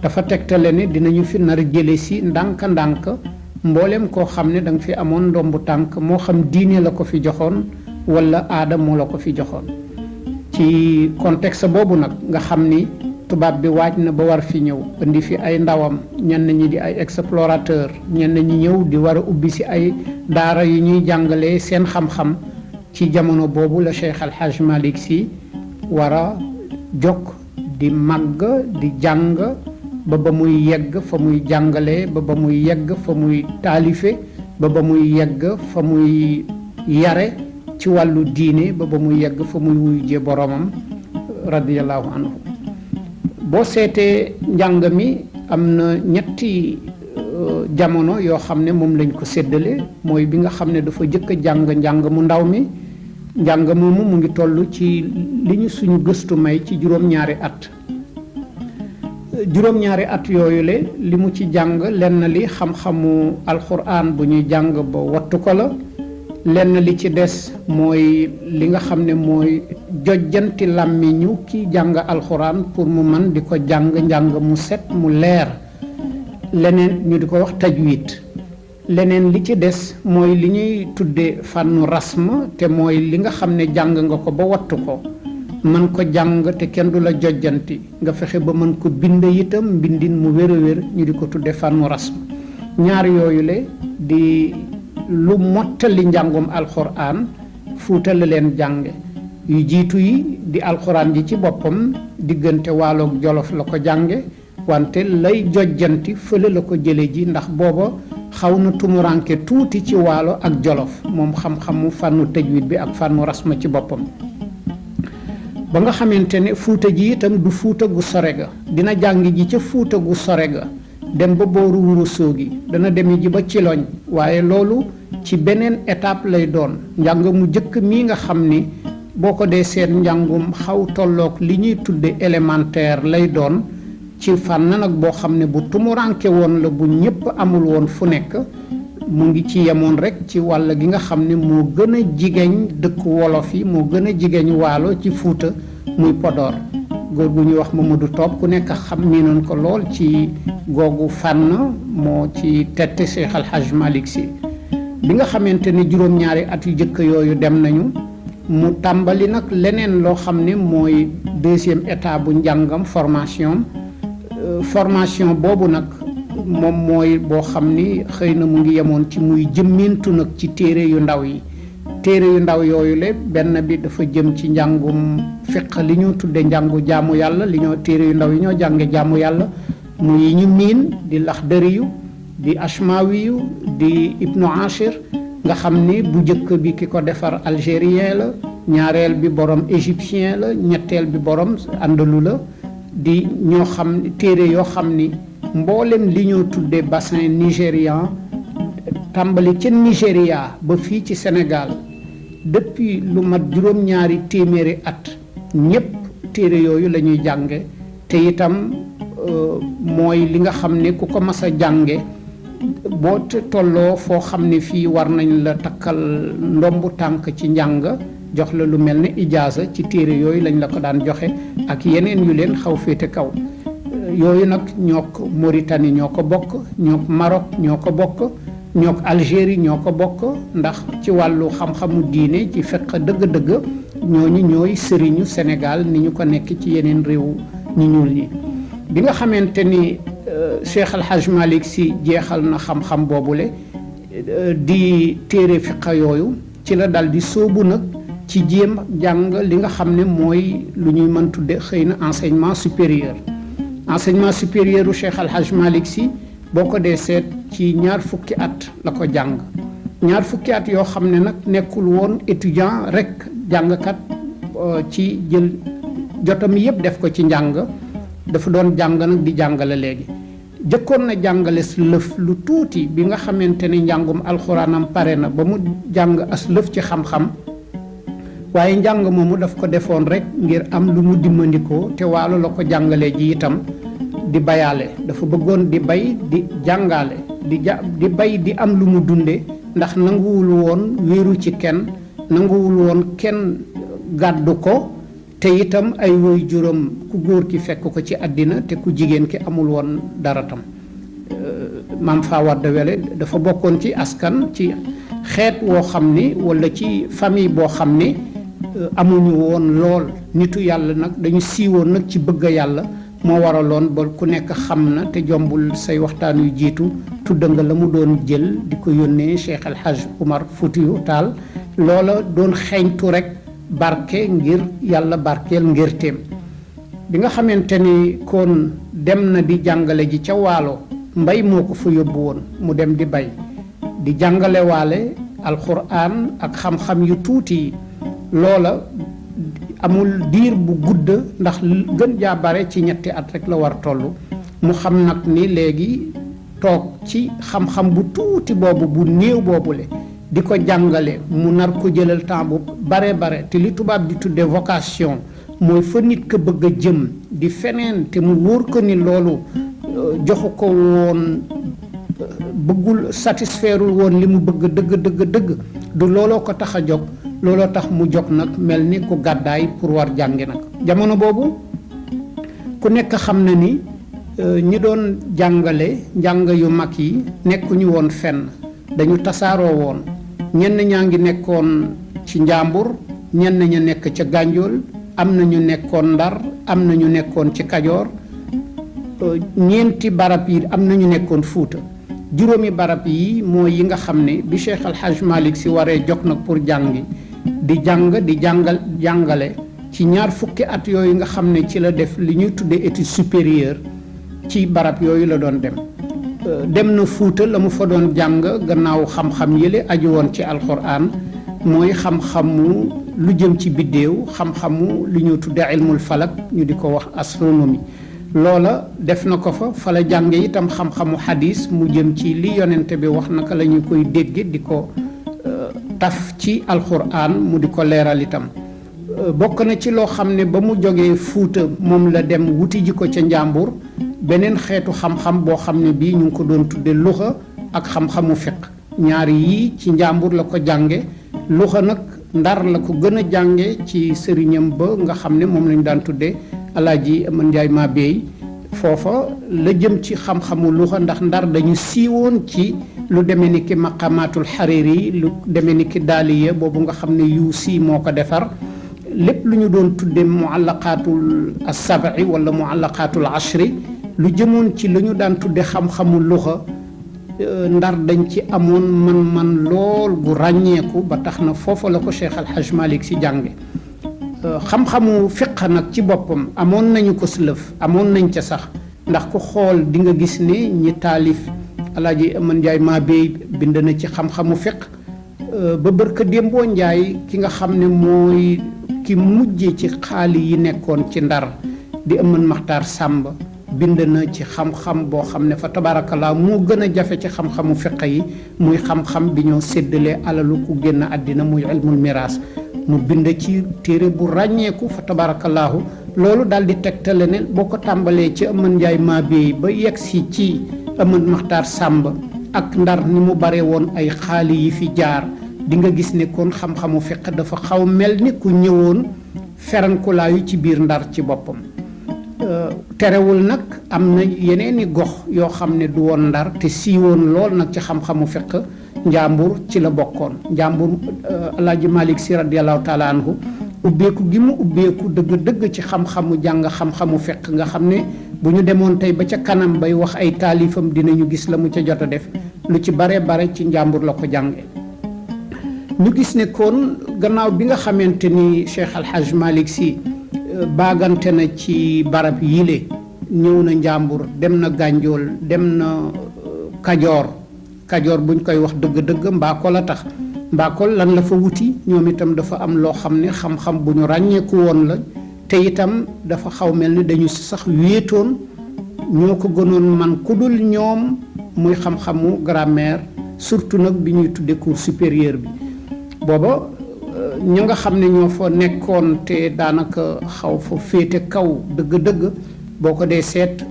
dafa tegtale ne dinañu fi nar a jële si ndànk-ndànk mboolem koo xam ne da nga fi amoon ndombu tànk moo xam diine la ko fi joxoon wala aada moo la ko fi joxoon ci contexte boobu nag nga xam ni tubaab bi waaj na ba war fi ñëw indi fi ay ndawam ñenn ñi di ay explorateur ñenn ñi ñëw di war a ubbi si ay daara yu ñuy jàngalee seen xam-xam ci jamono boobu la Cheikh Al Hadj Malick Sy war a jokk di màgg di jàng ba muy yegg fa muy jàngalee ba muy yegg fa muy taalife ba muy yegg fa muy yare ci wàllu diine ba muy yegg fa muy wuyu jee boromam radiyallahu anhu boo seetee njàng mi am na ñetti jamono yoo xam ne moom lañ ko séddale mooy bi nga xam ne dafa jëkk a njàng mu ndaw mi njàng moomu mu ngi toll ci li ñu suñu gëstu may ci juróom-ñaari at yooyu li mu ci jàng lenn li xam-xamu alxuraan bu ñuy jàng ba wattu ko la lenn li ci des mooy li nga xam ne mooy jojjanti làmmiñu ki jàng alxuraan pour mu man di ko jàng njàng mu set mu leer leneen ñu di ko wax tajwid leneen li ci des mooy li ñuy tudde fànnu rasm te mooy li nga xam ne jàng nga ko ba wattu ko mën ko jàng te kenn du la jojjanti nga fexe ba mën ko bind itam mbindin mu wér a wér ñu di ko tudde fànnu rasm ñaar yooyu le di lu mottali njàngum alxuraan Fuuta la leen jànge yu jiitu yi di alxuraan ji ci boppam diggante Waaloog Jolof la ko jànge wante lay jojjanti fële la ko jële ji ndax booba xaw na tumuranke tuuti ci Waalo ak Jolof moom xam-xamu fànnu tajwid bi ak fànnu rasma ci boppam ba nga xamante ne Fuuta ji itam du Fuuta gu sore ga dina jàng ji ca Fuuta gu sore ga dem ba booru Wuro Soogi dana demi ji ba Ciloñ waaye loolu ci beneen étape lay doon njàng mu jëkk mii nga xam ni boo ko dee seet njàngum xaw tolloog li ñuy tudde élémentaire lay doon ci fànn nag boo xam ne bu tumuranke woon la bu ñëpp amul woon fu nekk mu ngi ci yemoon rek ci wàll gi nga xam ne moo gën a jigéen dëkk wolof yi moo gën a jigéen Waalo ci Fuuta muy Podor góor gu ñuy wax Mamadou Top ku nekk xam ni noon ko lool ci googu fànn moo ci tette Cheikh Al Hadj Malick Sy bi nga xamante ni juróom-ñaari at yu jëkk yooyu dem nañu mu tàmbali nag leneen loo xam ne mooy deuxième état bu njàngam formation boobu nag moom mooy boo xam ni xëy na mu ngi yemoon ci muy jëmmintu nag ci téere yu ndaw yi téere yu ndaw yooyu le benn bi dafa jëm ci njàngum fiq li ñu tudde njàngu jaamu yàlla li ñoo téere yu ndaw yi ñoo jànge jaamu yàlla muy ñu miin di Laxdariyu di Ashmawiyu di Ibnu Ashir nga xam ni bu njëkk bi ki ko defar algérien la ñaareel bi borom égyptien la ñetteel bi borom andalu la di ñoo xam téere yoo xam ni mboolem li ñoo tudde bassin nigérian tàmbali ca Nigéria ba fii ci Sénégal depuis lu mat juróom-ñaari téeméeri at ñépp téere yooyu la ñuy jànge te itam mooy li nga xam ne ku ko mas a jànge boo tolloo foo xam ne fii war nañ la takkal ndombu tànk ci njàng jox la lu mel ne ijaaza ci téere yooyu lañ la ko daan joxe ak yeneen yu leen xaw féete kaw yooyu nag ñook Mauritanie ñoo ko bokk ñook Maroc ñoo ko bokk ñook Algérie ñoo ko bokk ndax ci wàllu xam-xamu diine ci fiqh dëgg-dëgg ñooñu ñooy sëriñu Sénégal ni ñu ko nekk ci yeneen réew ñu ñuul ñi bi nga xamante ni Cheikh Al Hadj Malick Sy jeexal na xam-xam boobule di téere fiqa yooyu ci la dal di sóobu nag ci jéem jàng li nga xam ne mooy lu ñuy mën tudde xëy na enseignement supérieur u Cheikh Al Hadj Malick Sy boo ko dee seet ci 2 fukki at la ko jàng 2 fukki at yoo xam ne nag nekkul woon étudiant rek jàngkat ci jël jotam yëpp def ko ci njàng dafa doon jàng nag di jàngale léegi jëkkoon na jàngale lëf lu tuuti bi nga xamante ne njàngum alxuraanam pare na ba mu jàng as lëf ci xam-xam waaye njàng moomu daf ko defoon rek ngir am lu mu dimmandikoo te waalo la ko jàngale ji itam di bayaale dafa bëggoon di bay di jàngale di bay di am lu mu dunde ndax nanguwul woon wéeru ci kenn nanguwul woon kenn gàddu ko te itam ay woy juróom ku góor ki fekk ko ci àddina te ku jigéen ki amul woon dara tam maam Fawade Wele dafa bokkoon ci askan ci xeet woo xam ni walla ci famille boo xam ni amuñu woon lool nitu yàlla nag dañu siiwoon nag ci bëgg yàlla moo waraloon ba ku nekk xam na te jombul say waxtaan yu jiitu tudd nga la mu doon jël di ko yónnee Cheikh El Hadj Oumar Foutiyou Tall loola doon xeeñtu rek barke ngir yàlla barkeel ngirteem bi nga xamante ni kon dem na di jàngale ji ca waalo mbay moo ko fa yóbbu woon mu dem di bay di jàngale waale alxuraan ak xam-xam yu tuuti yi loola amul diir bu gudd ndax gën jaa bare ci 2 at rek la war toll mu xam nag ni léegi toog ci xam-xam bu tuuti boobu bu néew boobule di ko jàngale mu nar ko jëlal temps bu bare te li tubaab di tudde vocation mooy fa nit ko bëgg a jëm di feneen te mu wóor ko ni loolu joxu ko woon bëggul satisfairul woon li mu bëgg dëgg du looloo ko tax a jóg looloo tax mu jóg nag mel ni ku gàddaay pour war jàngi nag jamono boobu ku nekk xam na ni ñi doon jàngale njàng yu mag yi nekkuñu woon fenn dañu tasaaroo woon ñenn ñaa ngi nekkoon ci njàmbur ñenn ña nekk ca Gànjool am na ñu nekkoon Ndar am na ñu nekkoon ci Kajoor ñeenti barab yi am na ñu nekkoon Fuuta juróomi barab yi mooy yi nga xam ne bi Cheikh Al Hadj Malick Sy waree jóg nag pour jàngi di jàngale ci 2 fukki at yooyu nga xam ne ci la def li ñuy tuddee étude supérieure ci barab yooyu la doon dem na Fuuta la mu fa doon jàng gannaaw xam-xam yële aju woon ci alxuraan mooy xam-xamu lu jëm ci biddéew xam-xamu li ñu tuddee ilmul falak ñu di ko wax astronomie loola def na ko fa la jànge itam xam-xamu xadis mu jëm ci li yonente bi wax naka la ñu koy dégge di ko taf ci alxuraan mu di ko leeral itam bokk na ci loo xam ne ba mu jógee Fuuta moom la dem wuti ji ko ca Njàmbur beneen xeetu xam-xam boo xam ne bii ñu ngi ko doon tudde luxa ak xam-xamu fiq ñaar yii ci Njàmbur la ko jànge luxa nag Ndar la ko gën a jànge ci sëriñam ba nga xam ne moom lañu daan tudde Alaaji Aman Njaay maa beey foofa la jëm ci xam-xamu luxa ndax Ndar dañu siiwoon ci lu demee ni ki maqamatul Hariri lu demee ni ki daaliya boobu nga xam ne Yuusi moo ko defar lépp lu ñu doon tudde muallaqaatul as-sab'i wala muallaqaatul ashri lu jëmoon ci lu ñu daan tudde xam-xamu luxa Ndar dañ ci amoon man lool gu ràññeeku ba tax na foofa la ko Cheikh Al Hadj Malick Sy jànge xam-xamu fiq nag ci boppam amoon nañu ko lëf amoon nañ ca sax ndax ku xool di nga gis ne ñi taalif Alaaji Aman Njaay maa beey bind na ci xam-xamu fiq ba bërka démboo Njaay ki nga xam ne mooy ki mujje ci xaali yi nekkoon ci Ndar di Aman Maxtaar Sàmba bind na ci xam-xam boo xam ne fa tabarakallah moo gën a jafe ci xam-xamu fiq yi muy xam-xam bi ñoo séddalee alalu ku génn àddina muy ilmul miraas mu bind ci téere bu ràññeeku fa tabarakallahu loolu daal di tegtale ne boo ko tàmbalee ci Aman Njaay maa beey ba yegg si ci Aman Maxtaar Sàmba ak Ndar ni mu bare woon ay xaali yi fi jaar di nga gis ne kon xam-xamu fiq dafa xaw mel ni ku ñëwoon ferankulaayu ci biir Ndar ci boppam terewul nag am na yeneeni gox yoo xam ne du woon Ndar te siiwoon lool nag ci xam-xamu fiq Njàmbur ci la bokkoon Njàmbur Alaaji Malick Sy radiyallahu taala anhu ubbeeku gi mu ubbeeku dëgg-dëgg ci xam-xamu jàng xam-xamu fiq nga xam ne bu ñu demoon tey ba ca kanam bay wax ay taalifam dinañu gis la mu ca jot a def lu ci bare ci njàmbur la ko jànge ñu gis ne kon gannaaw bi nga xamante ni Cheikh Al Hadj Malick Sy baagante na ci barab yile ñëw na njàmbur dem na Gànjool dem na Kajoor buñ koy wax dëgg-dëgg Mbakol a tax Mbakol lan la fa wuti ñoom itam dafa am loo xam ne xam-xam bu ñu ràññeeku woon la te itam dafa xaw mel ni dañu sax wéetoon ñoo ko gënoon man ku dul ñoom muy xam-xamu grammaire surtout nag bi ñuy tudde cours supérieur bi booba ña nga xam ne ñoo fa nekkoon te daanaka xaw fa féete kaw dëgg-dëgg boo ko dee seet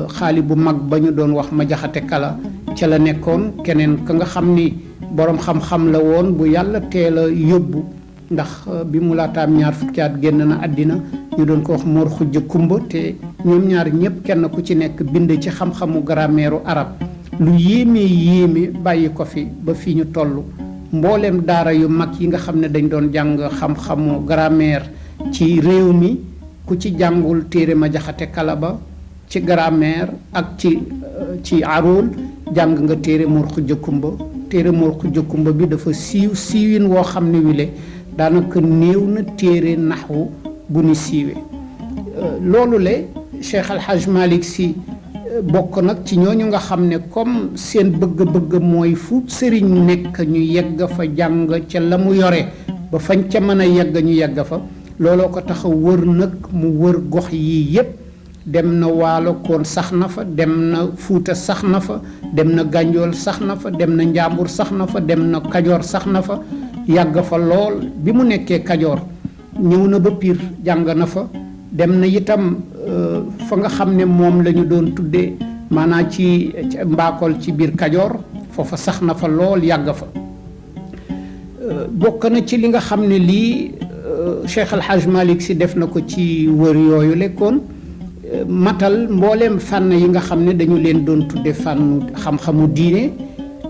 xaali bu mag ba ñu doon wax ma jaxate kala ca la nekkoon keneen ka nga xam ni boroom xam-xam la woon bu yàlla teel a yóbbu ndax bi mu laataam ñaar fukki at génn na àddina ñu doon ko wax Mor Xujja Kumba te ñoom ñaar ñëpp kenn ku ci nekk bind ci xam-xamu grammaire arab lu yéeme bàyyi ko fi ba fii ñu toll mbooleem daara yu mag yi nga xam ne dañ doon jàng xam-xamu grammaire ci réew mi ku ci jàngul téere ma jaxate kala ba ci grammaire ak ci arul jàng nga téere Mor Xujja Kumba téere Mor Xujja Kumba bi dafa siiwin woo xam ne wile daanaka néew na téere naxwu bu ni siiwee loolu le Cheikh Al Hadj Malick Sy bokk nag ci ñooñu nga xam ne comme seen bëgg-bëgg mooy fu sëriñ nekk ñu yegg fa jàng ca la mu yore ba fañ ca mën a yegg ñu yegg fa looloo ko tax a wër nag mu wër gox yii yépp dem na Waalo koon sax na fa dem na Fuuta sax na fa dem na Gànjool sax na fa dem na Njàmbur sax na fa dem na Kajoor sax na fa yàgg fa lool bi mu nekkee Kajoor ñëw na ba Piir jàng na fa dem na itam fa nga xam ne moom la ñu doon tuddee maanaam ci Mbakol ci biir Kajoor foofa sax na fa lool yàgg fa bokk na ci li nga xam ne lii Cheikh Al Hadj Malick Sy def na ko ci wër yooyu lekkoon matal mbooleem fànn yi nga xam ne dañu leen doon tudde fànnu xam-xamu diine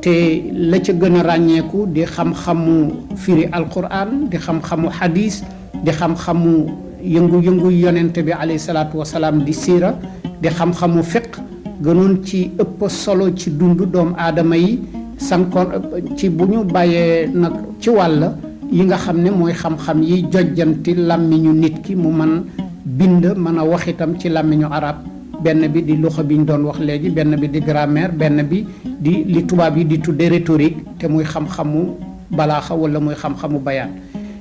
te la ca gën a ràññeeku di xam-xamu firi alquran di xam-xamu hadis di xam-xamu yëngu-yëngu yonente bi alayhi salaatu wasalaam di siira di xam-xamu fiq gënoon ci ëpp solo ci dund doomu aadama yi sankoon ci bu ñu bàyyee nag ci wàll yi nga xam ne mooy xam-xam yi jojjanti làmmiñu nit ki mu man bind mën a wax itam ci làmmiñu arab benn bi di luxa bi ñu doon wax léegi benn bi di grammaire benn bi di li tubaab yi di tudde rhétorique te muy xam-xamu balaaxa wala muy xam-xamu bayaan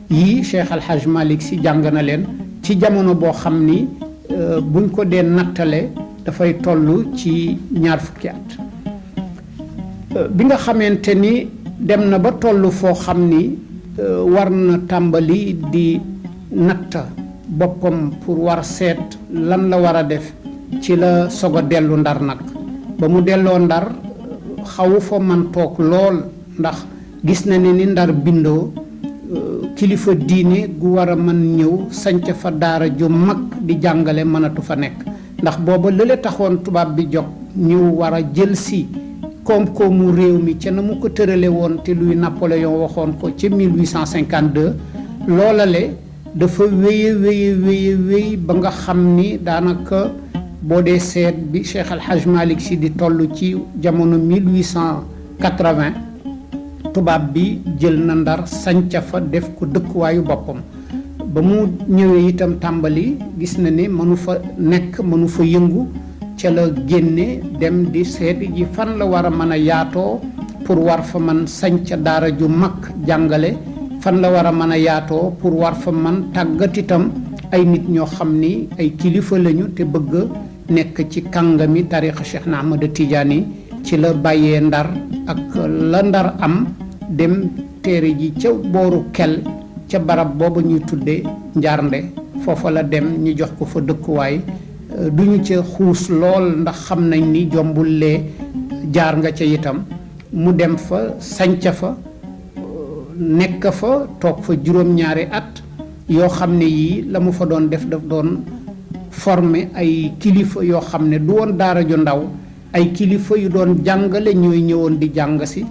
yii Cheikh Al Hadj Malick Sy jàng na leen ci jamono boo xam ni buñ ko dee nattale dafay toll ci 20 at bi nga xamante ni dem na ba toll foo xam ni war na tàmbali di natt boppam pour war seet lan la war a def ci la soog a dellu Ndar nag ba mu delloo Ndar xawu fa man toog lool ndax gis na ne ni Ndar bindoo kilifa diine gu war a mën ñëw sanc fa daara ju mag di jàngale mënatu fa nekk ndax booba lële taxoon tubaab bi jóg ñu war a jël si koom-koomu réew mi ca na mu ko tërale woon te Louis Napoléon waxoon ko ca 1852 loola le dafa wéy ba nga xam ni daanaka boo dee seet bi Cheikh Al Hadj Malick Sy di toll ci jamono 1880 tubaab bi jël na Ndar sanca fa def ko dëkkuwaayu boppam ba mu ñëwee itam tàmbali gis na ne mënu fa nekk mënu fa yëngu ca la génne dem di seet ji fan la war a mën a yaatoo pour war fa man sanca daara ju mag jàngale fan la war a mën a yaatoo pour war fa man tàggat itam ay nit ñoo xam ni ay kilifa lañu te bëgg nekk ci kàngami tarixa Cheikh na Ahmada Tidiane ci la bàyyee Ndar ak la Ndar am dem téere ji ca booru kel ca barab boobu ñuy tudde Njaarnde foofa la dem ñu jox ko fa dëkkuwaay duñu ca xuus lool ndax xam nañ ni jombul lee jaar nga ca itam mu dem fa sanca fa nekk fa toog fa juróom-ñaari at yoo xam ne yii la mu fa doon def daf doon former ay kilifa yoo xam ne du woon daara ju ndaw ay kilifa yu doon jàngale ñooy ñëwoon di jàng si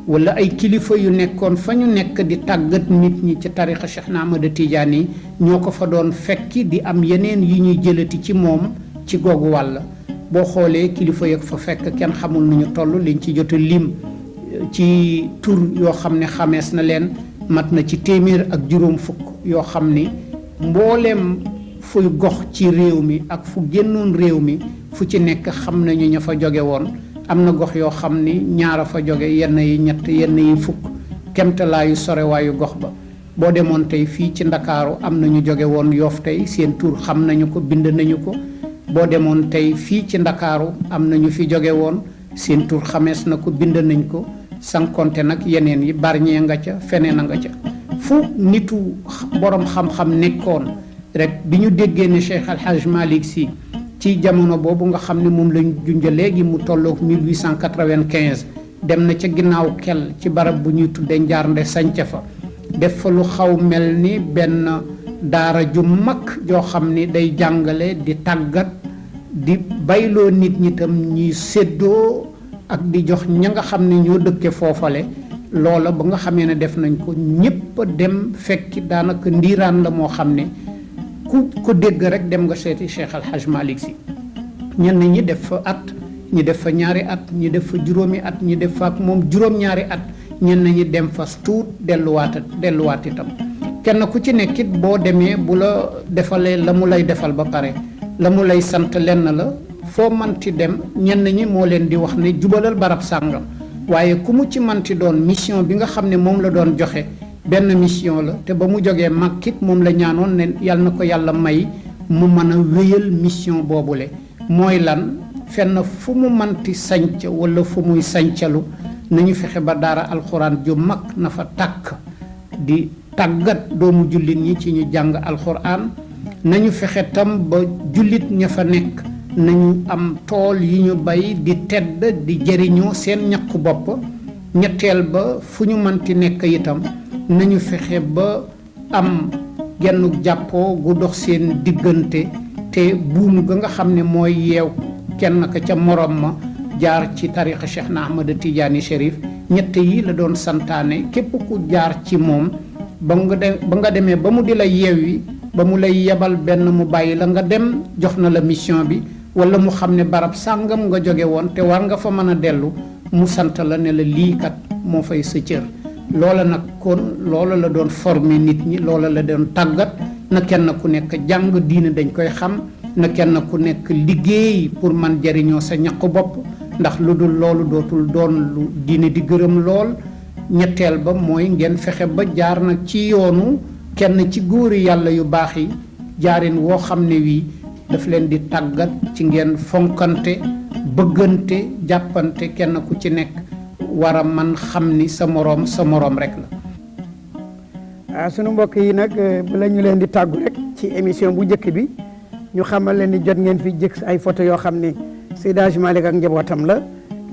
wala ay kilifa yu nekkoon fa ñu nekk di tàggat nit ñi ci tarixa Cheikh na Ahmada Tidiane yi ñoo ko fa doon fekki di am yeneen yu ñuy jëlati ci moom ci googu wàll boo xoolee kilifa yëg fa fekk kenn xamul nu ñu toll liñ ci jot a lim ci tur yoo xam ne xamees na leen mat na ci téeméer ak juróom fukk yoo xam ni mbooleem fuy gox ci réew mi ak fu génnoon réew mi fu ci nekk xam nañu ña fa jóge woon am na gox yoo xam ni ñaara fa jóge yenn yi ñett yenn yi fukk kemtalaayu sorewaayu gox ba boo demoon tey fii ci ndakaaru am na ñu jóge woon Yoff tey seen tur xam nañu ko bind nañu ko boo demoon tey fii ci ndakaaru am na ñu fi jóge woon seen tur xamees na ko bind nañ ko sankonte nag yeneen yi barñee nga ca feneen a nga ca fu nitu borom xam-xam nekkoon rek bi ñu déggee ne Cheikh Al Hadj Malick Sy ci jamono boobu nga xam ne moom lañ junja léegi mu tolloog 1895 dem na ca ginnaaw kel ci barab bu ñuy tudde Njaarnde sanca fa def fa lu xaw mel ni benn daara ju mag joo xam ni day jàngale di tàggat di bayloo nit ñi tam ñuy séddoo ak di jox ña nga xam ne ñoo dëkke foofale loola ba nga xamee ne def nañ ko ñépp a dem fekki daanaka ndiiraan la moo xam ne ku ko dégg rek dem nga seeti Cheikh Al Hadj Malick Sy ñenn ñi def fa at ñi def fa ñaari at ñi def fa juróomi at ñi def fa ak moom juróom-ñaari at ñenn ñi dem fa tuut delluwaat itam kenn ku ci nekkit boo demee bu la defalee la mu lay defal ba pare la mu lay sant lenn la foo manti dem ñenn ñi moo leen di wax ne jubalal barab sàngam waaye ku mu ci manti doon mission bi nga xam ne moom la doon joxe benn mission la te ba mu jógee Makkit moom la ñaanoon ne yal na ko yàlla may mu mën a wéyal mission boobule mooy lan fenn fu mu manti sanc wala fu muy sancalu nañu fexe ba daara alxuraan ju mag na fa tàkk di tàggat doomu jullit ñi ci ñu jàng alxuraan nañu fexe tam ba jullit ña fa nekk nañu am tool yi ñu bay di tedd di jëriñoo seen ñaqu bopp ñetteel ba fu ñu manti nekk itam nañu fexe ba am genn jàppoo gu dox seen diggante te buum ga nga xam ne mooy yeew kenn ka ca morom ma jaar ci tarixa Cheikh na Ahmad Tidiane Chérif ñett yi la doon santaane képp ku jaar ci moom ba nga demee ba mu di la yeewi ba mu lay yebal benn mu bàyyi la nga dem jox na la mission bi wala mu xam ne barab sàngam nga jóge woon te war nga fa mën a dellu mu sant la ne la lii kat moo fay sa cër loola nag kon loola la doon former nit ñi loola la doon tàggat na kenn ku nekk jàng diine dañ koy xam na kenn ku nekk liggéey pour man jariñoo sa ñaqu bopp ndax lu dul loolu dootul doon lu diine di gërëm lool ñetteel ba mooy ngeen fexe ba jaar nag ci yoonu kenn ci góori yàlla yu baax yi jaarin woo xam ne wii daf leen di tàggat ci ngeen fonkante bëggante jàppante kenn ku ci nekk war a man xam ni sa moroom rek la. sunu mbokk yi nag bala ñu leen di tàggu rek ci émission bu njëkk bi ñu xamal leen ni jot ngeen fi jëkk ay photo yoo xam ne Seydi Hadji Malick ak njabootam la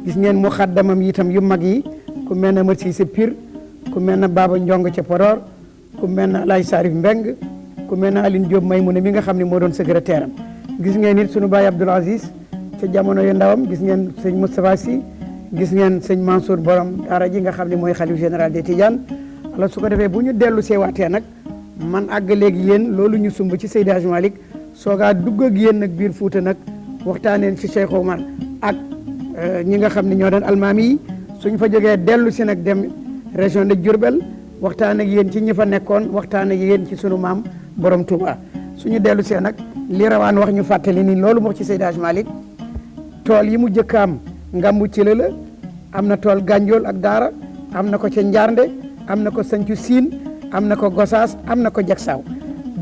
gis ngeen mu xaddamam itam yu mag yi ku mel ne Mati Cissé Pire ku mel ne Baba Njong ca Podor ku mel ne Alaaji Sarif Mbeng ku mel ne Aline Diop Maymouna mi nga xam ne moo doon secrétaire am gis ngeen it sunu baay Abdoul Aziz ca jamono yu ndawam gis ngeen sëñ Moustapha Sy gis ngeen sëñ Mansour borom daara ji nga xam ne mooy xalif général des Tidianes alors su ko defee bu ñu dellu seewaatee nag man àgg léegi yéen loolu ñu sumb ci Seydi Hadji Malick soogaa dugg ak yéen nag biir Fuuta nag waxtaaneen ci Cheikh Oumar ak ñi nga xam ne ñoo doon almaami yi suñ fa jógee dellu si nag dem région de Diourbel waxtaan ak yéen ci ñi fa nekkoon waxtaan ak yéen ci sunu maam borom Touba suñu dellu see nag li rawaan wax ñu fàttali ni loolu moo ci Seydi Hadji Malick tool yi mu jëkk am ngambu ci la am na tool Gànjool ak Daara am na ko ca Njaarnde am na ko Sancu Siin am na ko Gosaas am na ko Jaksaaw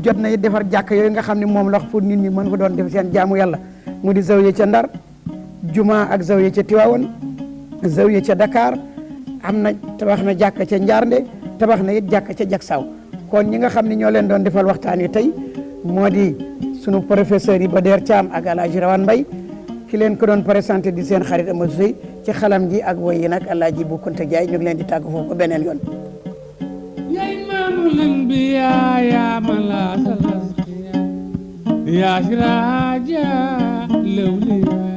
jot na it defar jàkk yooyu nga xam ne moom la wax pour nit ñi mën fa doon def seen jaamu yàlla mu di zawiya ca Ndar juma ak zawiya ca Tiwaawan zawiya ca Dakar am na tabax na jàkk ca Njaarnde tabax na it jàkk ca Jaksaaw kon ñi nga xam ne ñoo leen doon defal waxtaan wi tey moo di sunu professeur yi Bader Thiam ak Alaaji Rawane Mbaye ki leen ko doon présenté di seen xarit Amadou Sey ci xalam ji ak woy yi nag Alaaji Bu Kunta Jaay ñu ngi leen di tàgg foofu ba beneen yoon يا إمام الأنبياء يا ملاك الأزكياء يا سراج الأولياء